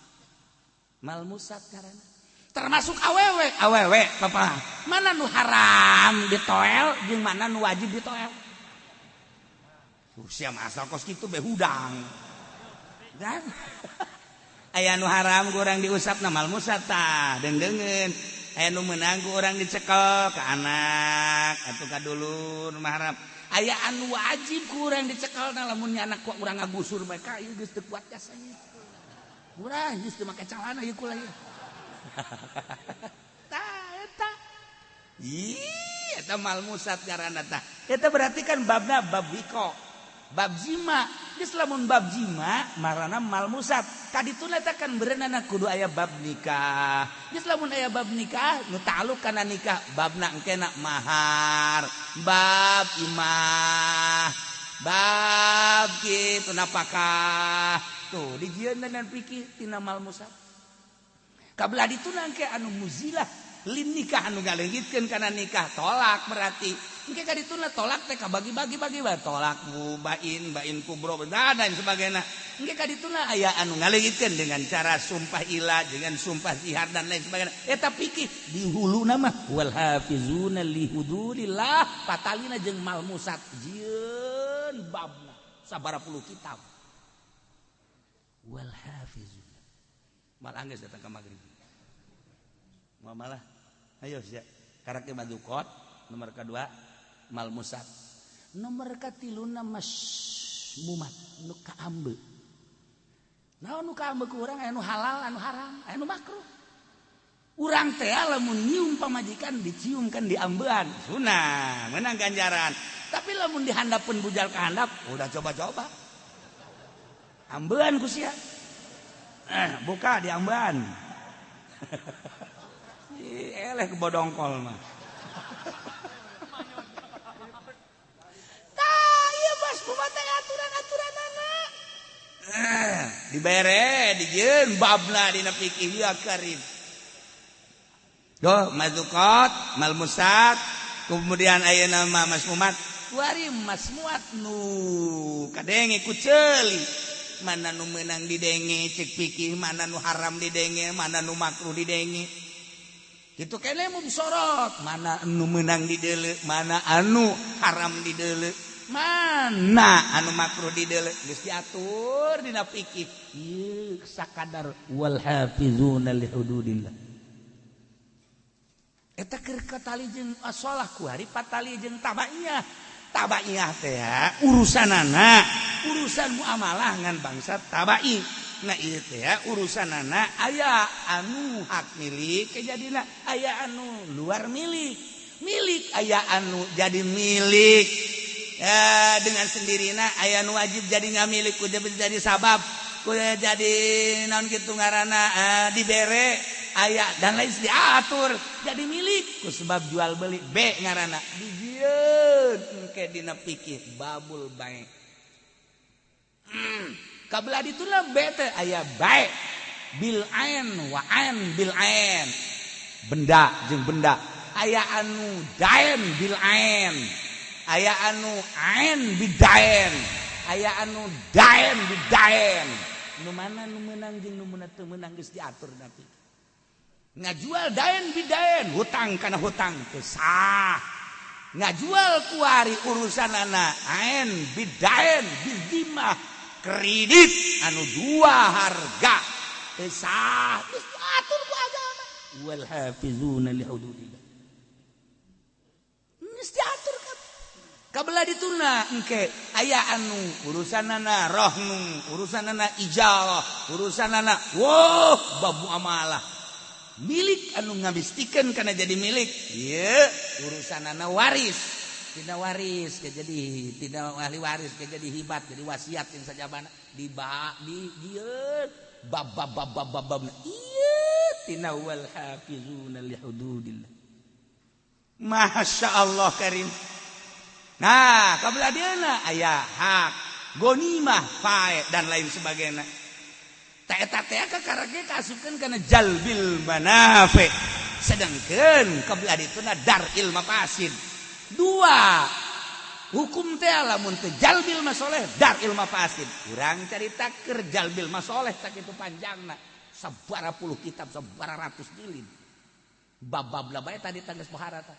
Malmusat karana. Termasuk awewe, awewe papa. Mana nu haram ditoel jeung mana nu wajib ditoel. Sia asal kos kitu be hudang. Dan aya nu haram ku urang diusapna malmusat tah, deungdeungeun. Aya nu meunang ku urang dicekel ka anak atuh ka dulur mah haram. Aya anu wajib ku urang dicekelna lamun nya anak ku urang ngagusur bae ka ieu geus teu kuat jasanya. Urang geus teu make calana ieu kula ieu. Tah eta. Ih, eta malmusat ngaranna tah. Eta berarti kan babna bab wiko. Bab jima. Geus lamun bab jima marana malmusat. Kadituna teh kan berenana kudu aya bab nikah. Geus lamun aya bab nikah nu ta'alluq kana nikah babna engkena mahar, bab imah, bab kitu napakah. Tuh dijieun dan pikir tina malmusat. Kabelah dituna engke anu muzilah lin nikah anu ngaleungitkeun kana nikah tolak berarti. Engke ka dituna tolak teh kabagi-bagi bagi bae tolak bain bain kubro dan lain sebagainya. Engke ka dituna aya anu ngaleungitkeun dengan cara sumpah ilah dengan sumpah zihar dan lain sebagainya. Eta pikir di huluna mah wal hafizuna li hududillah patalina jeung malmusat jieun babna sabaraha puluh kitab. Wal hafizuna mal anggeus datang ka magrib. Muamalah ayo sia karakter madukot nomor kedua malmusat nomor katiluna masmumat nu kaambe. Naon nu kaambe ku urang aya nu halal anu haram aya nu makruh. Urang teh lamun nyium pamajikan dicium kan diambean sunah menang ganjaran. Tapi lamun dihandapun bujal ka handap, udah coba-coba. Ambean ku sia. Buka di ambean. Eleh kebodongkol mah. Tah ieu bos kumaha teh aturan-aturanana. Dibere dijieun babna dina fikih ya karim. Doh mazukot, malmusat, kemudian ayeuna mah masmumat. Kuari masmuat nu kadenge ku ceuli. Mana nu meunang didenge cek fikih, mana nu haram didenge, mana nu makruh didenge. Kitu kene mubsorot, mana anu meunang dideuleu, mana anu haram dideuleu, mana anu makruh dideuleu, geus diatur dina fikih. Ieu sakadar wal hafizuna li hududillah. Eta keur katali jeung asolah kuari patali jeung tabaiyah. Tabaiyah teh urusanana, urusan muamalah ngan bangsa tabai. Nah ieu teh urusanana aya anu hak milik kejadina, aya anu luar milik. Milik aya anu jadi milik. Dengan sendirina aya anu wajib jadi ngamilik kudu jadi sabab, kudu jadi naon kitu ngaranna dibere aya dan lain diatur jadi milik ku sebab jual beli B ngaranna dijieun engke dina pikir babul bae. Kabelah dituna B teh aya bae bil ain wa ain bil ain, benda jeung benda, aya anu daen bil ain, aya anu ain bidaen, aya anu daen bidaen. Nu mana nu meunang jeung nu teu meunang geus diatur tapi ngajual daen bidaen hutang kana hutang teu sah. Ngajual kuari urusanana ain bidaen bidimah kredit anu dua harga teu sah, geus diatur ku agama. Wal hafizuna li hududillah geus diatur kabelah dituna engke aya anu urusanana rohnu, urusanana ijarah, urusanana wah bab muamalah. Milik anu ngabistikeun kana jadi milik ieu urusanana waris, tidak waris ke jadi tidak ahli waris ke jadi hibat, jadi wasiat yang sajabana di ba di dieu bab bab bab bab bab ieu tina wal hafizuna li hududillah. Masya Allah karim. Nah kabelah dieuna aya hak gonimah fae dan lain sebagainya. Eta teh kakarake kaasupkeun kana jalbil manafi. Sedangkeun kabelah dituna daril mafasid. Dua hukum teh lamun teu jalbil masoleh daril mafasid. Urang carita keur jalbil masoleh sakitu panjangna, sabaraha puluh kitab, sabaraha ratus jilid. Bab-bab bae tadi tangges pohara tah.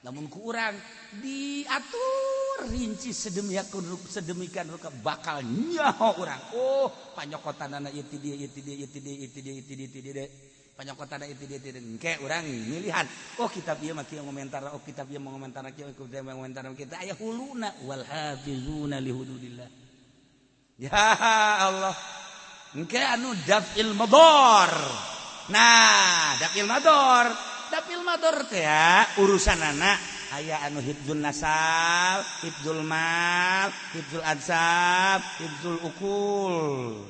Lamun ku urang diatur rinci sedemikian rupa bakal nyaho urang. Oh, panyokotanana ieu ti dieu ieu ti dieu ieu ti dieu ieu ti dieu ieu ti dieu ti dieu. Panyokotanana ieu ti dieu ti dieu. Engke urang milihan. Oh, kitab ieu mah kieu ngomentar, oh kitab ieu ngomentar kieu, kitab ieu ngomentar kieu. Aya huluna wal hafizuna li hududillah. Ya Allah. Engke anu daf'il madar. Nah, daf'il madar. Daf'il madar teh urusanana aya anu hifdzul nasab, hifdzul mal, hifdzul ansab, hifdzul ukul.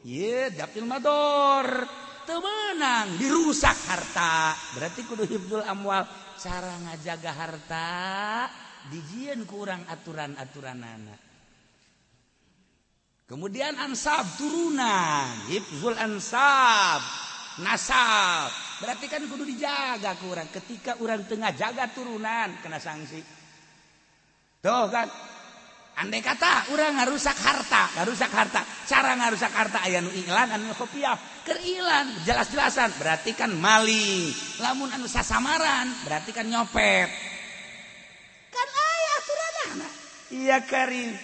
Ye, daf'il madar teu meunang dirusak harta. Berarti kudu hifdzul amwal, cara ngajaga harta dijieun ku urang aturan-aturanana. Kemudian ansab turunan, hifdzul ansab, nasab. Berarti kan kudu dijaga ku urang. Ketika urang teu ngajaga turunan kena sanksi. Tuh kan. Andai kata urang ngarusak harta, ngarusak harta. Cara ngarusak harta aya nu iklan anu khofiah. Keur iklan jelas-jelasan berarti kan maling. Lamun anu sasamaran berarti kan nyopet. Kan aya aturanana. Iya karim.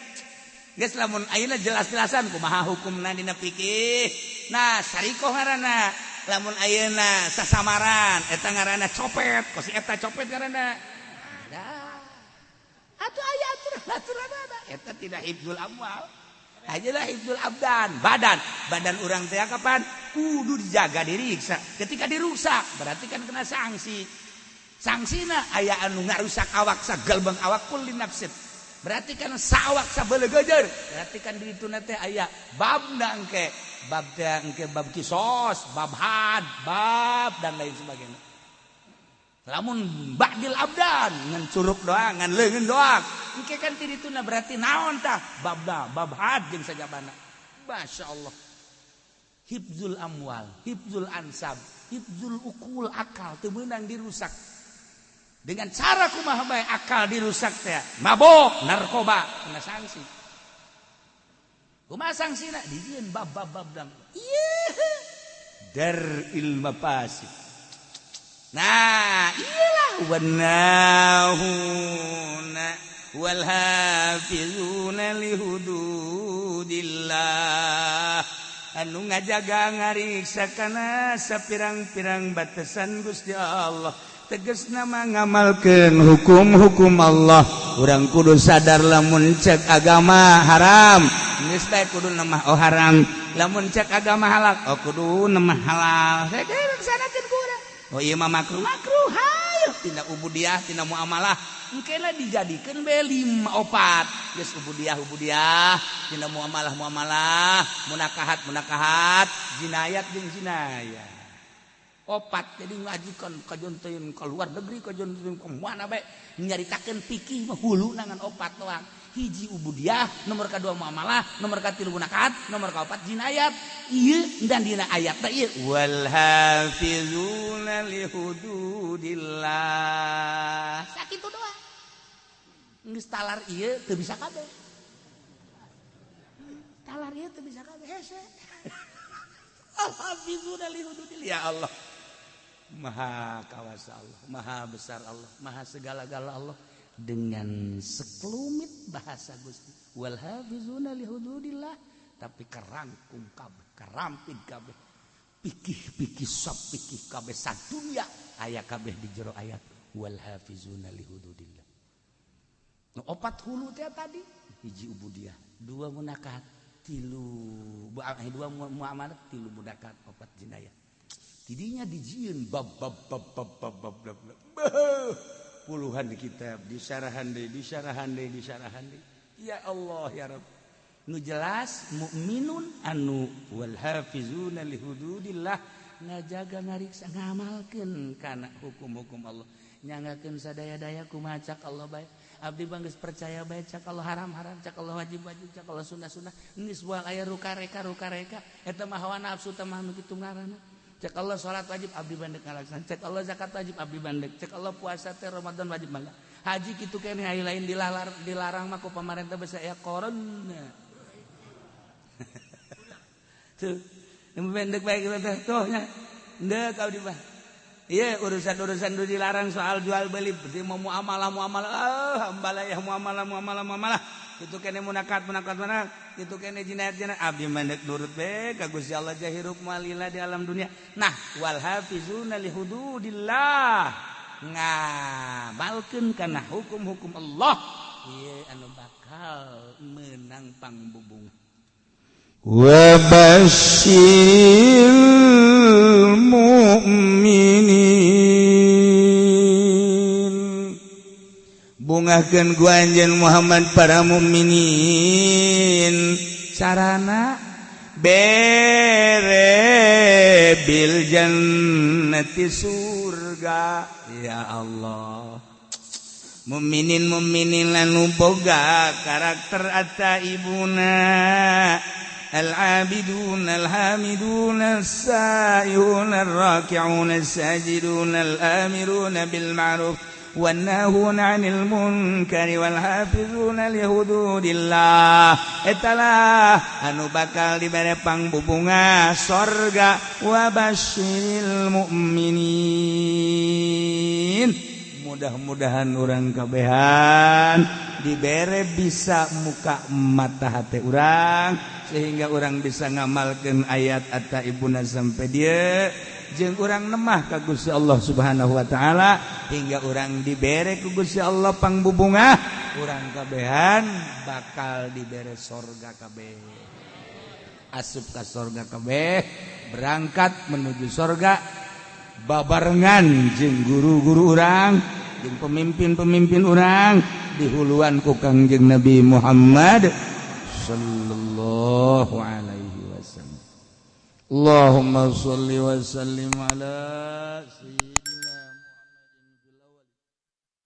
Geus lamun ayeuna jelas-jelasan kumaha hukumna dina fikih. Nah, sarikoh ngaranna. Lamun ayeuna sasamaran eta ngaranna copet, kos eta copet ngaranna. Nah. Atuh aya aturan-aturanana. Eta tidak hifdzul amwal. Ajalah hifdzul abdan, badan. Badan urang teh kapan kudu dijaga, diriksa. Ketika dirusak berarti kan kena sanksi. Sanksina aya anu ngarusak awak sagelbang awak kulli nafsin. Berarti kan saawak sabelegejer. Berarti kan di ditu teh aya babna engke, bab teh engke bab kisos, bab had, bab dan lain sebagainya. Lamun ba'dil abdan ngan curug doang, ngan leungeun doang. Engke kan ti dituna berarti naon tah? Babna, bab had jeung sajabana. Masya Allah. Hifzul amwal, hifzul ansab, hifzul ukul akal teu meunang dirusak. Dengan cara kumaha bae akal dirusak teh, mabok, narkoba, kena sanksi. Kumaha sanksina? Dijieun bab-bab dam. Ieu daril mafasid. Nah, iyalah wanahuna wal hafizuna lihududillah. Anu ngajaga ngariksa kana sapirang-pirang batasan Gusti Allah. Tegas nama ngamalkeun hukum-hukum Allah. Urang kudu sadar lamun cek agama haram, geus bae kudu nemah oh haram. Lamun cek agama halal, oh kudu nemah halal. Laksanakeun ku urang. Oh ieu mah makruh, makruh hayu tina ubudiah, tina muamalah. Engkena dijadikeun bae 5 4. Geus ubudiah, ubudiah, tina muamalah, muamalah, munakahat, munakahat, jinayat jeung jinayat. Opat jadi ngajikan kajonteun ke luar negeri kajonteun ke mana bae nyaritakeun fikih mah hulu nangan opat doang. Hiji ubudiah, nomor kadua muamalah, nomor katilu munakahat, nomor kaopat jinayat. Ieu dan dina ayat teh ieu wal hafizuna li hududillah. Sakitu doang. Geus talar ieu teu bisa kabeh. Talar ieu teu bisa kabeh hese. Al hafizuna li hududillah. Ya Allah. Maha kawasa Allah, maha besar Allah, maha segala-gala Allah. Dengan sekelumit bahasa Gusti wal hafizuna li hududillah, tapi kerangkum kabeh, kerampit kabeh, pikih-pikih sop pikih kabeh sadunya aya kabeh di jero ayat wal hafizuna li hududillah. Nu opat hulu teh tadi, hiji ubudiah, dua munakahat, tilu dua muamalah, tilu munakahat, opat jinayah. Tidinya dijieun bab bab bab bab bab bab bab. Puluhan kitab disyarahan deui, disyarahan deui, disyarahan deui. Ya Allah ya Rabb. Nu jelas mukminun anu wal hafizuna li hududillah, ngajaga ngariksa ngamalkeun kana hukum-hukum Allah. Nyangakeun sadaya-daya kumaha cak Allah bae. Abdi bang geus percaya bae cak Allah haram-haram, cak Allah wajib-wajib, cak Allah sunnah-sunnah. Geus buang aya rukareka-rukareka eta mah hawa nafsu teh mah nu kitu ngaranna. Cek Allah salat wajib abdi bandek ngalaksanaan, cek Allah zakat wajib abdi bandek, cek Allah puasa teh Ramadan wajib mangga. Haji kitu keneh aya lain dilarang mah ku pamarentah basa aya corona. Tuh, nu bandek bae kitu teh tuh nya. Ndek abdi mah. Ieu urusan-urusan nu dilarang soal jual beli, berarti mau muamalah muamalah, ah hambalayah muamalah muamalah muamalah. Itu kene munakat munakat mana, itu kene jinayat jinayat abdi mandek nurut be ka Gusti Allah jahirup malila di alam dunia. Nah wal hafizuna li hududillah, ngamalkeun kana hukum-hukum Allah, ieu anu bakal menang pangbubung. Wa basyiril mu'minin, bungahkeun ku anjeun Muhammad para mukminin. Carana bere bil jannati surga. Ya Allah, mukminin mukminin anu boga karakter ataibuna al-abidun al-hamidun as-saihun ar-raki'un as-sajidun al-amirun bil ma'ruf wan-nahuna 'anil munkari wal hafizuna li hududillah. Etalah anu bakal dibere pangbubunga sorga. Wa basyiril mu'minin. Mudah-mudahan urang kabehan dibere bisa muka mata hati urang sehingga urang bisa ngamalkeun ayat at-taibuna sampai dia jeung urang nemah ka Gusti Allah Subhanahu wa taala hingga urang dibere ku Gusti Allah pangbubungah, urang kabehan bakal dibere sorga kabeh, asup ka sorga kabeh, berangkat menuju sorga. babarengan jeung guru-guru urang jeung pemimpin-pemimpin urang dihuluan ku Kangjeng Nabi Muhammad sallallahu alaihi wasallam. Allahumma sholli wa sallim ala sayyidina.